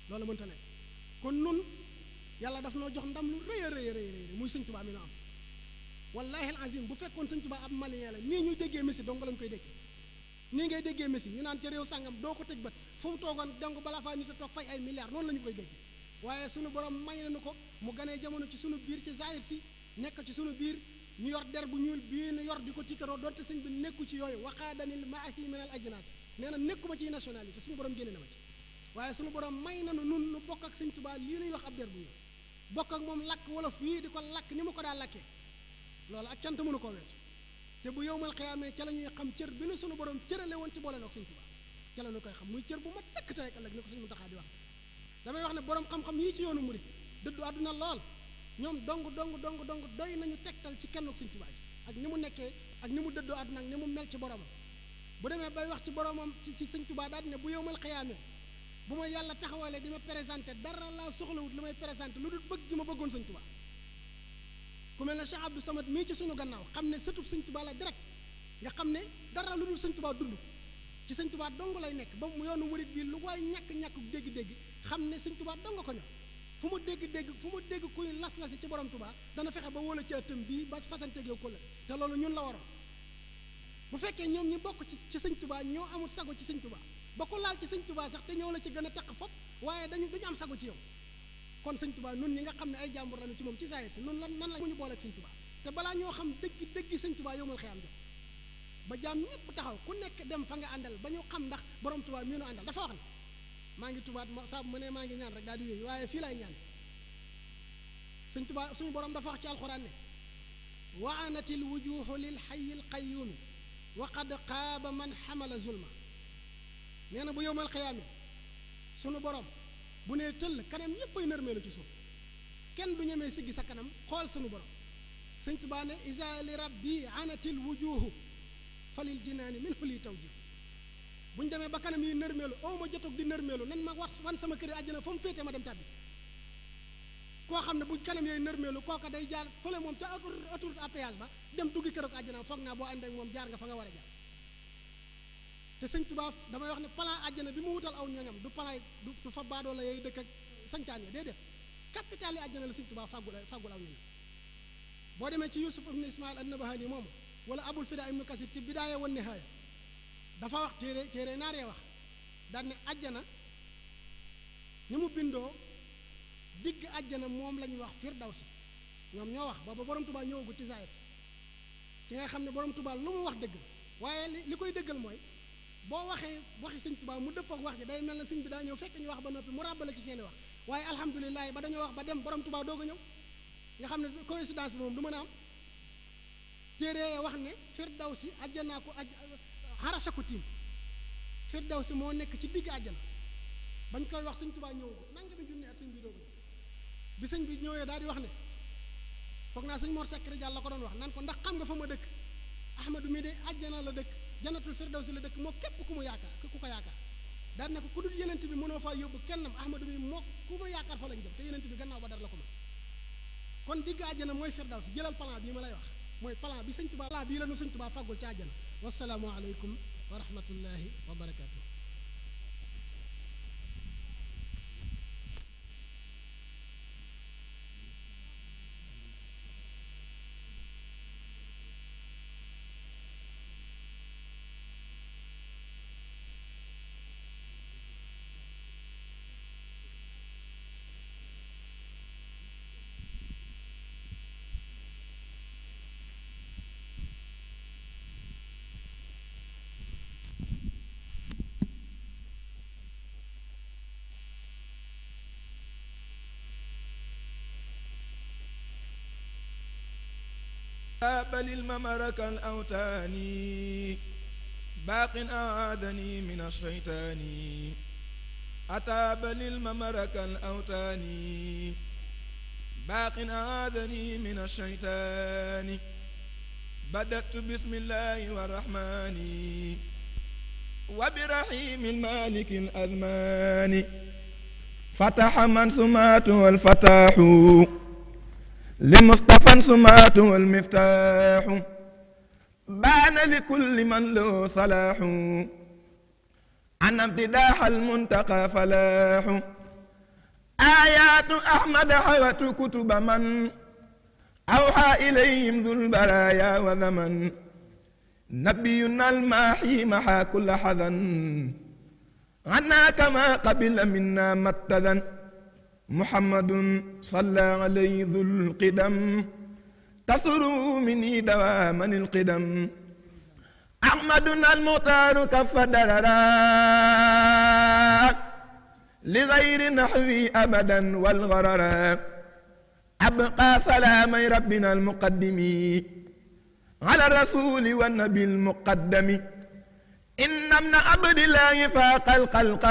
loolu mënta nekk kon nun yàlla daf noo jox ndam lu rëy a rëy rëy muy sëñ Tuubaa mi no am wallahi al azim bu fekkoon sëñ Tuubaa ab malien la nii ñuy déggee Messi dong lañ koy dégg nii ngay déggee Messi ñu naan ca réew sàngam doo ko tëj bët fu mu toogoon dong balaa faa nit a toog fay ay milliards noonu la ñu koy dégg waaye sunu borom may nañu ko mu ganee jamono ci sunu biir ci zahir si nekk ci sunu biir ñu yor der bu ñuul bii ñu yor di ko tiitaroo doonte sëñ bi nekku ci yooyu waxaadanil maahi min al ajnas nee na nekkuma ci nationalité suñu borom génne na ma ci waaye suñu borom may nanu nun nu bokk ak sëñ Tuubaa lii nuy wax ab der bu ñuul bokk ak moom lakk wolof yii di ko lakk ni mu ko daa lakkee loolu ak cant mënu koo weesu te bu yowmal xiyaamee ca la ñuy xam cër bi nu suñu borom cërale woon ci boole noog sëñ Tuubaa ca la ñu koy xam muy cër bu mat sëkk tey ak ëllëg ni ko suñu Muntaxaa di wax damay wax ne borom xam-xam yii ci yoonu murid dëddu àdduna lool ñoom dong doy nañu tegtal ci kenn ak sëñ Tuubaa ji ak ni mu nekkee ak ni mu dëddoo àdduna ak ni mu mel ci boromam bu demee bay wax ci boromam ci sëñ Tuubaa daal ne bu yowmal xiyaamee bu ma yàlla taxawalee di ma présenté dara laa soxlawut li may présenté lu dul bëgg gi ma bëggoon sëñ Tuubaa ku mel ne Cheikh Abdou Samad mii ci suñu gannaaw xam ne sëtub sëñ Tuubaa la direct nga xam ne dara lu dul sëñ Tuubaa dund ci sëñ Tuubaa dong lay nekk ba mu yoonu murit bi lu waay ñàkk-ñàkk dégg-dégg xam ne sëñ Tuubaa dong ko ñor fu mu dégg kuy las-lasi ci borom Tuubaa dana fexe ba wóola ci ëttam bii ba fasanteeg yow ko la te loolu ñun la waroon bu fekkee ñoom ñi bokk ci sëñ Tuubaa ñoo amul sago ci sëñ Tuubaa ba ko laal ci sëñ Tuubaa sax te ñoo la ci gën a taq fop waaye duñu am sago ci yow kon sëñ Tuubaa nun ñi nga xam ne ay jàmbur lañu ci moom ci saayir si nun nan la mu ñu booleeg sëñ Tuubaa te balaa ñoo xam dëgg sëñ Tuubaa yow mal xëy am jot ba jaam ñëpp taxaw ku nekk dem fa nga àndal ba ñu xam ndax borom Tuubaa mii nu àndal dafa wax ne maa ngi tubaat saa bu ma ne maa ngi ñaan rek daal di yooyu waaye fii laay ñaan sëñ Tuubaa suñu borom dafa wax ci alxuraan ne waanatil wujuhu lil hayyil qayyumi wa qad qaaba man xamala zulma nee na bu yowmal xiyaami sunu borom bu nee tëll kanam ñépp ay nërmeelu ci suuf kenn du ñemee siggi sa kanam xool sunu borom sëñ Tuubaa ne isa li rabbi anatil wujuhu falil jinaani min xuli taw ji bu ñu demee ba kanam yi nërmeelu aw ma jotog di nërmeelu nan ma wan sama kër àjjana fa mu féete ma dem tàbbi koo xam ne bu kanam yooyu nërmeelu kooka day jaar fële moom ca autoroute à péage ba dem duggi kër ak àjjana foog naa boo ànd ak moom jaar nga fa nga war a jaar te sëñ Tuubaa damay wax ne plan àjjana bi mu wutal aw ñoñam du plan du fa baadoo la yooyu dëkk ak sancaan ya déedéet capital yi àjjana la sëñ Tuubaa fàggul aw ñoñam boo demee ci Yusuf ibn Ismaïl an-Nabahani moom wala Abul Fida ibnu Kasir ci bidaaya wan nihaaya dafa wax téere naaree wax daan ne àjjana ni mu bindoo digg àjjana moom la ñuy wax firdawsi ñoom ñoo wax booba borom Tuubaa ñëwagu ci zaahir si ci nga xam ne borom Tuubaa lu mu wax dëgg waaye li koy dëggal mooy boo waxee waxi sëñ Tuubaa mu dëpp ak wax ji day mel na sëñ bi daa ñëw fekk ñu wax ba noppi mu ràbbale ci seeni wax waaye alhamdulilah ba dañoo wax ba dem borom Tuubaa doog a ñëw nga xam ne coïncidence bi moom du mën a am téere wax ne firdawsi àjjanaa ko xarasa ko tiim firdawsi moo nekk ci digg àjjana bañ koy wax sëñ Tuubaa ñëwagu nanga mi junni at sëñ bi doog a bi sëñ bi ñëwee daal di wax ne foog naa sëñ Mor Sekre Jàll la ko doon wax nan ko ndax xam nga fa ma dëkk Ahmadu mi de àjjana la dëkk janatul firdawsi la dëkk moo képp ku mu yaakaar ku ko yaakaar daal ne ko ku dul yenent bi mënoo faa yóbbu kennam Ahmadu mi moo ku ma yaakaar fa lañ jëm te yenent bi gannaaw ba dara la ko mën kon digg àjjana mooy firdawsi jëlal plan bii ma lay wax mooy plan bi sëñ Tuubaa plan bii la nu sëñ Tuubaa fàggul ci àjjana wasalaamu aleykum wa rahmatullahi wa barakaatu. بل الممرك الأوتاني باق أعاذني من الشيطان أتى بل الممرك الأوتاني باق أعاذني من الشيطان بدأت بسم الله والرحمن وبرحيم المالك الأزمان فتح من سماته الفتاح لمصطفى سماته المفتاح بان لكل من له صلاح عن امتداح المنتقى فلاح آيات أحمد حوت كتب من أوحى إليهم ذو البرايا وذمن نبينا الماحي محا كل حذن عنا كما قبل منا متذن محمد صلى عليه ذو القدم تسر مني دواما القدم أحمدنا المختار كف دررا لغير نحوي أبدا والغررا أبقى سلامي ربنا المقدم على الرسول والنبي المقدم إن ابن عبد الله فاق الخلق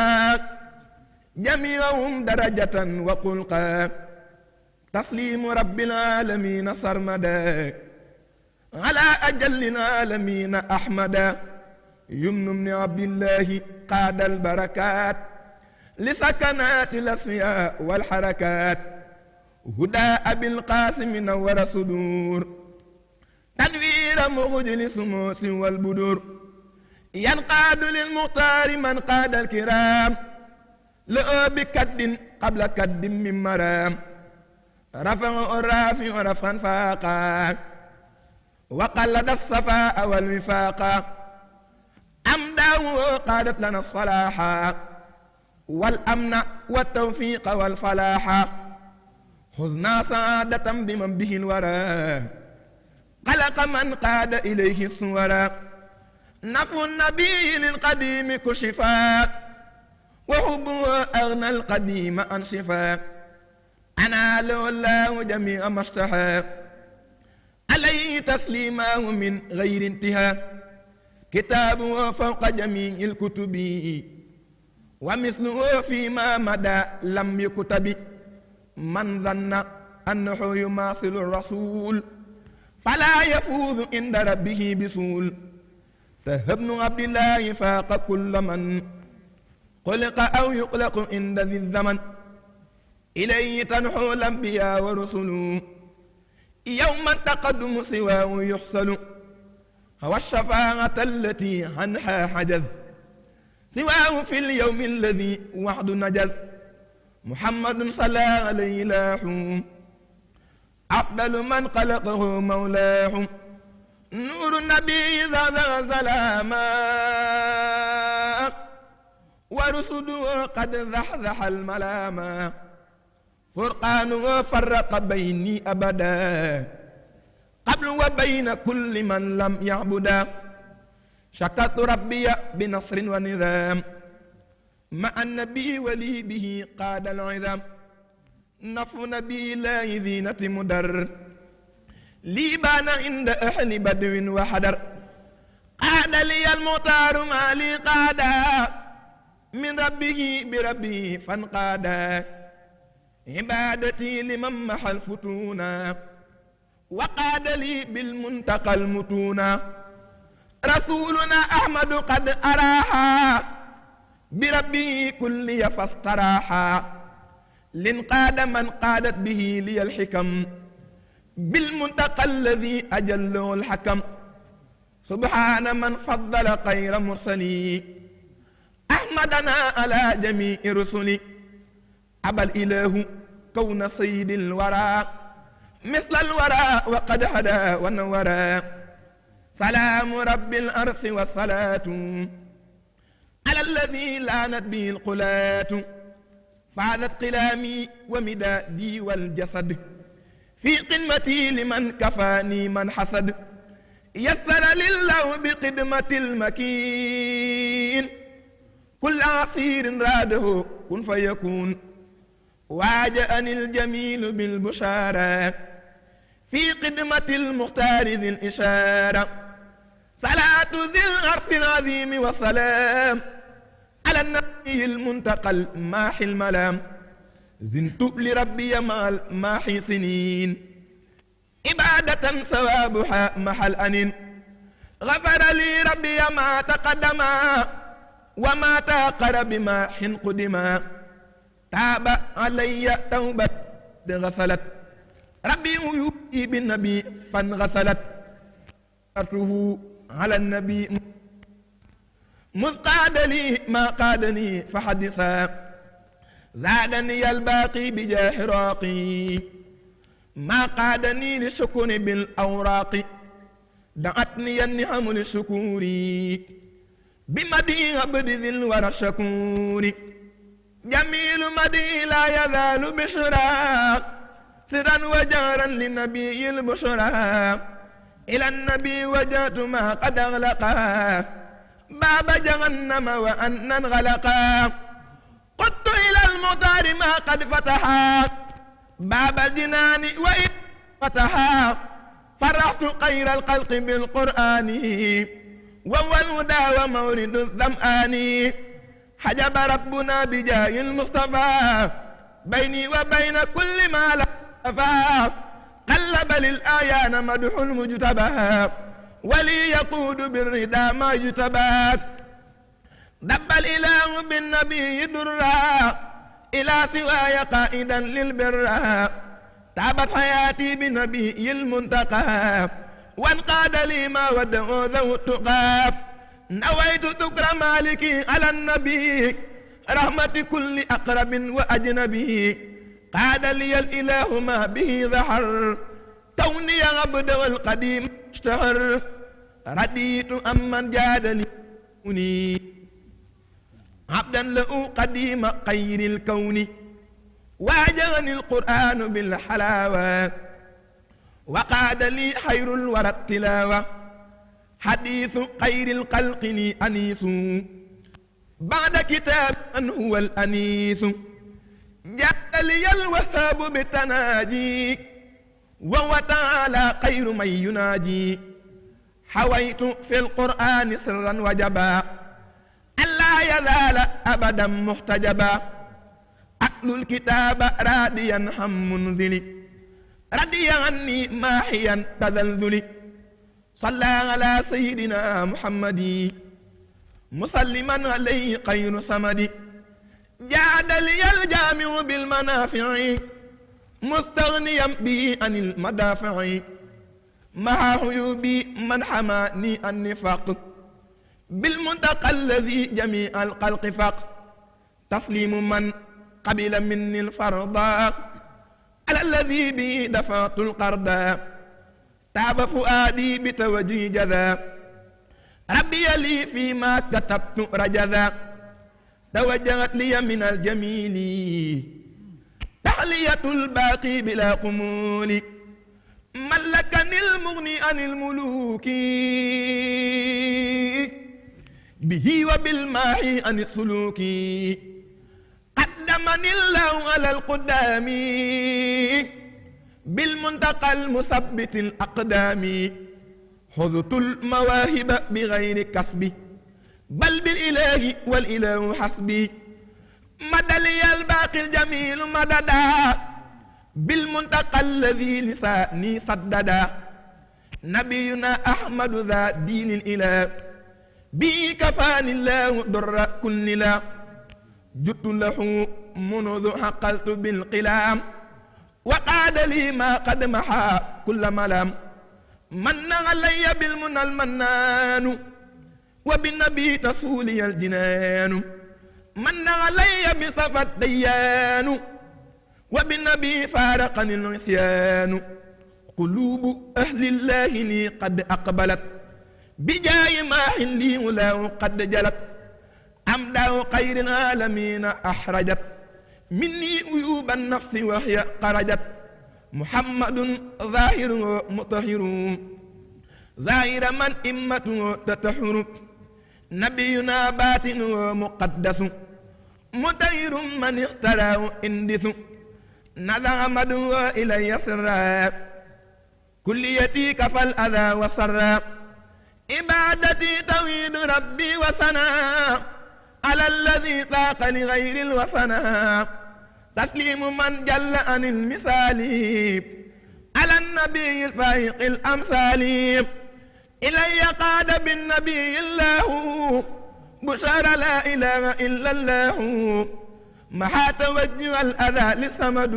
جميعهم درجة وخلقا تسليم رب العالمين سرمدا على أجل العالمين أحمدا يمن بن عبد الله قاد البركات لسكنات الأصفياء والحركات هدى أبي القاسم نور صدور تنوير مخجل سموس والبدور ينقاد للمختار من قاد الكرام لأ بكد قبل كد من مرام رفع الرافع رفعا فاقا وقلد الصفاء والوفاق أمداه قادت لنا الصلاح والأمن والتوفيق والفلاح حزنا سعادة بمن به الورى قلق من قاد إليه الصورى نفو النبي للقديم كشفا وحبه أغنى القديم عن شفا أنا له الله جميع ما اشتهى عليه تسليمه من غير انتهاء كتابه فوق جميع الكتب ومثله فيما مدى لم يكتب من ظن أنه يماثل الرسول فلا يفوز عند ربه بسول فابن عبد الله فاق كل من خلق أو يخلق عند ذي الزمن إليه تنحو الأنبياء ورسل يوم التقدم سواه يحصل هو الشفاعة التي عنها حجز سواه في اليوم الذي وحد نجز محمد صلى عليه لاحوم أفضل من خلقه مولاه نور النبي ذا ظلاما ورسله قد زحزح الملاما فرقانه فرق بيني أبدا قبل وبين كل من لم يعبدا شكرت ربي بنصر ونظام مع النبي ولي به قاد العظام نفو نبي لا ذينة مدر لي بان عند أهل بدو وحدر قاد لي المختار ما لي قادا من ربه بربه فانقادا عبادتي لمن محى الفتونا وقاد لي بالمنتقى المتونا رسولنا أحمد قد أراها بربه كل فاستراحا لنقاد من قادت به لي الحكم بالمنتقى الذي أجله الحكم سبحان من فضل خير مرسلي أحمدنا على جميع رسلي أبى الإله كون سيد الورى مثل الورى وقد هدى ونورى سلام رب الأرض والصلاة على الذي لانت به القلاة فعلت قلامي ومدادي والجسد في قمتي لمن كفاني من حسد يسر لله بقدمة المكين كل عصير راده كن فيكون واجأني الجميل بالبشارة في قدمة المختار ذي الإشارة صلاة ذي العرش العظيم والسلام على النبي المنتقى الماحي الملام زنت لربي مع الماحي سنين عبادة ثوابها محل أنين غفر لي ربي ما تقدم وما تأخر بماح قدما تاب علي توبة غسلت ربي يبكي بالنبي فانغسلت أرته على النبي مذ قاد لي ما قادني فحدثا زادني الباقي بجاه راقي ما قادني للسكون بالأوراق دعتني النعم للشكور بمدي عبد ذي الورى الشكور جميل مدي لا يزال بشرا سرا وجارا للنبي البشرى إلى النبي وجهت ما قد أغلقا باب جهنم وأن انغلقا قدت إلى المطار ما قد فتحا باب الجنان وإن فتحا فرحت خير الخلق بالقرآن وهو الهدى ومورد الظمآن حجب ربنا بجاه المصطفى بيني وبين كل ما لفا قلب للآيان مدح المجتبى ولي يقود بالردى ما يتباك دب الإله بالنبي درا إلى سواي قائدا للبرا تعبت حياتي بنبي المنتقى وانقاد لي ما ودعو ذو التقى نويت ذكر مالكي على النبي رحمة كل أقرب وأجنبي قاد لي الإله ما به ظهر كوني عبد والقديم اشتهر رديت أمن جادني عبدا له قديم خير الكون واجهني القرآن بالحلاوة وقاد لي خير الورى التلاوة حديث خير الخلق لي أنيس بعد كتاب من هو الأنيس جاء لي الوهاب بالتناجي وهو تعالى خير من يناجي حويت في القرآن سرا وجبا ألا يزال أبدا محتجبا أتلو الكتاب راديا هم منزلي ردي عني ماحيا تذلذلي صلى على سيدنا محمد مسلما عليه خير صمد جاد لي الجامع بالمنافع مستغنيا به عن المدافع مع عيوبي من حماني النفاق بالمنتقى الذي جميع الخلق فاق تسليم من قبل مني الفرض على الذي به دفعت القرض تاب فؤادي بتوجه جذا ربي لي فيما كتبت رجذا توجهت لي من الجميل تحلية الباقي بلا قمول ملكني المغني عن الملوك به وبالماء عن السلوك قدمني الله على القدام بالمنتقى المثبت الأقدام حظت المواهب بغير كسبي بل بالإله والإله حسبي مدى لي الباقي الجميل مددا بالمنتقى الذي لساني صددا نبينا أحمد ذا دين الإله به كفاني الله در كل لا جدت له منذ حقلت بالقلام وقاد لي ما قد محى كل ملام من علي بالمنى المنان وبالنبي تسولي الجنان من علي بصفى الديان وبالنبي فارقني العصيان قلوب أهل الله لي قد أقبلت بجاي ماح لي ولا قد جلت أمداه خير العالمين أحرجت مني عيوب النفس وهي خرجت محمد ظاهر مطهر ظاهر من إمته تطهر نبينا باطن مقدس مطهر من اختراه اندس نزع مدعو إلي سرا كليتي كفى الأذى وسرا عبادتي توحيد ربي وسنا على الذي طاق لغير الوسنا تسليم من جل عن المثال على النبي الفائق الأمثال إلي قاد بالنبي الله بشار لا إله إلا الله محا توجه الأذى للصمد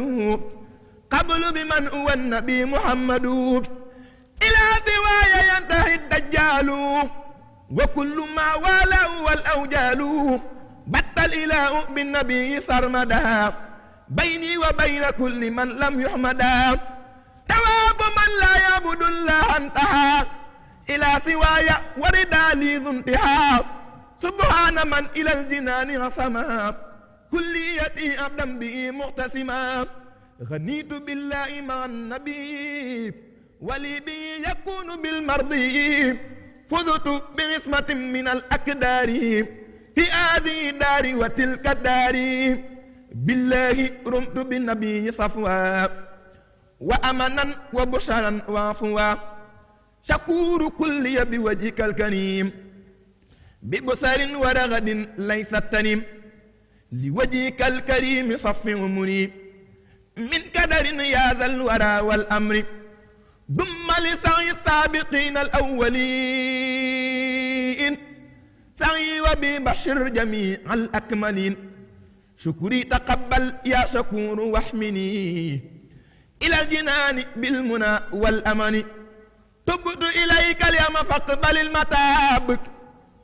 قبل بمن هو النبي محمد إلى سواي ينتهي الدجال وكل ما والاه والأوجال بت الإله بالنبي سرمدا بيني وبين كل من لم يحمدا تواب من لا يعبد الله انتهى إلى سواي وردا لي ذو انتهى سبحان من إلى الجنان عصما كليتي أبدا به مقتسما غنيت بالله مع النبي ولي به يكون بالمرضي فزت بعصمة من الأكدار في هذه الدار وتلك الدار بالله رمت بالنبي صفوا وأمنا وبشرا وعفوا شكور كل بوجهك الكريم ببصر ورغد ليس التنيم لوجهك الكريم صف عمري من كدر يا ذا الورى والأمر ثم لسعي السابقين الأولين سعي وببشر جميع الأكملين شكري تقبل يا شكور واحمني إلى الجنان بالمنى والأمن تبت إليك اليوم فاقبل المتاب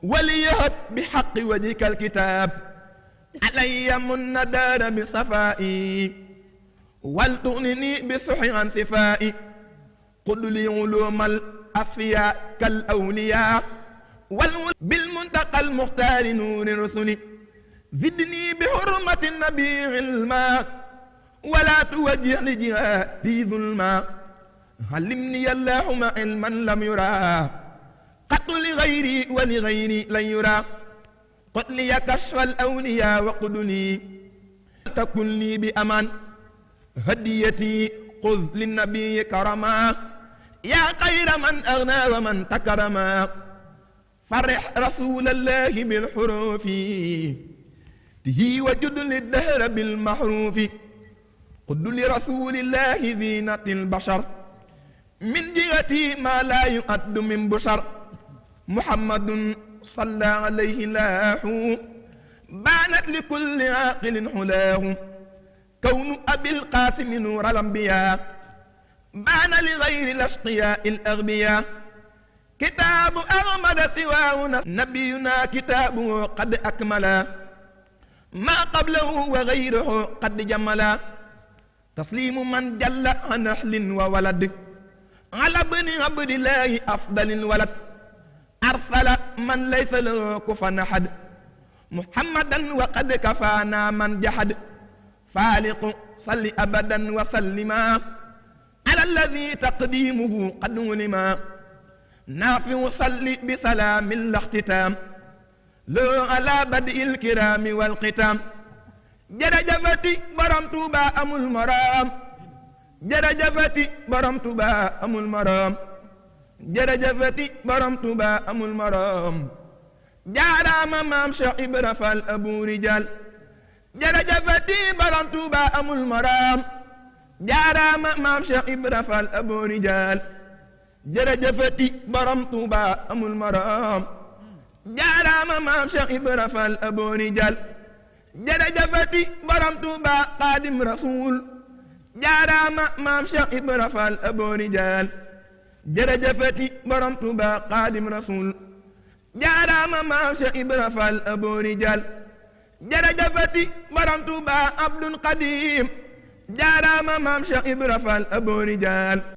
وليهب بحق وجهك الكتاب علي من دار بصفائي ولتغنني بصحي عن صفائي قل لي علوم الأصفياء كالأولياء بالمنتقى المختار نور الرسل زدني بحرمة النبي علما ولا توجه لجهاتي ظلما علمني اللهم علما لم يرى قط لغيري ولغيري لن يرى قل لي كشف الأولياء وقل لي تكن لي بأمان هديتي خذ للنبي كرما يا خير من أغنى ومن تكرما فرح رسول الله بالحروف تهي وجد للدهر بالمحروف قد لرسول الله زينة البشر من جهتي ما لا يؤد من بشر محمد صلى عليه الله بانت لكل عاقل حلاه كون أبي القاسم نور الأنبياء بان لغير الأشقياء الأغبياء كتاب أغمد سواه نبينا كتابه قد أكملا ما قبله وغيره قد جملا تسليم من جل عن نحل وولد على ابن عبد الله أفضل الولد أرسل من ليس له كفوا أحد محمدا وقد كفانا من جحد فالق صل أبدا وسلما على الذي تقديمه قد علما نافع صل بسلام الاختتام لو على بدء الكرام والختام جرجفتي برم توبا أم المرام جرجفتي برم توبا أم المرام جرجفتي برم توبا أم المرام جارام مام شعب فال أبو رجال جرجفتي برم توبا أم المرام جارام مام شعب فال أبو رجال جرجفتي برم توبا أم المرام جارام مام شعب فال أبو رجال جرجفتي برم توبا قادم رسول جارام مام شعب فال أبو رجال جرجفتي برم توبا قادم رسول جارام مام شعب فال أبو رجال جرجفتي برم توبا عبد قديم جارام مام شعب فال أبو رجال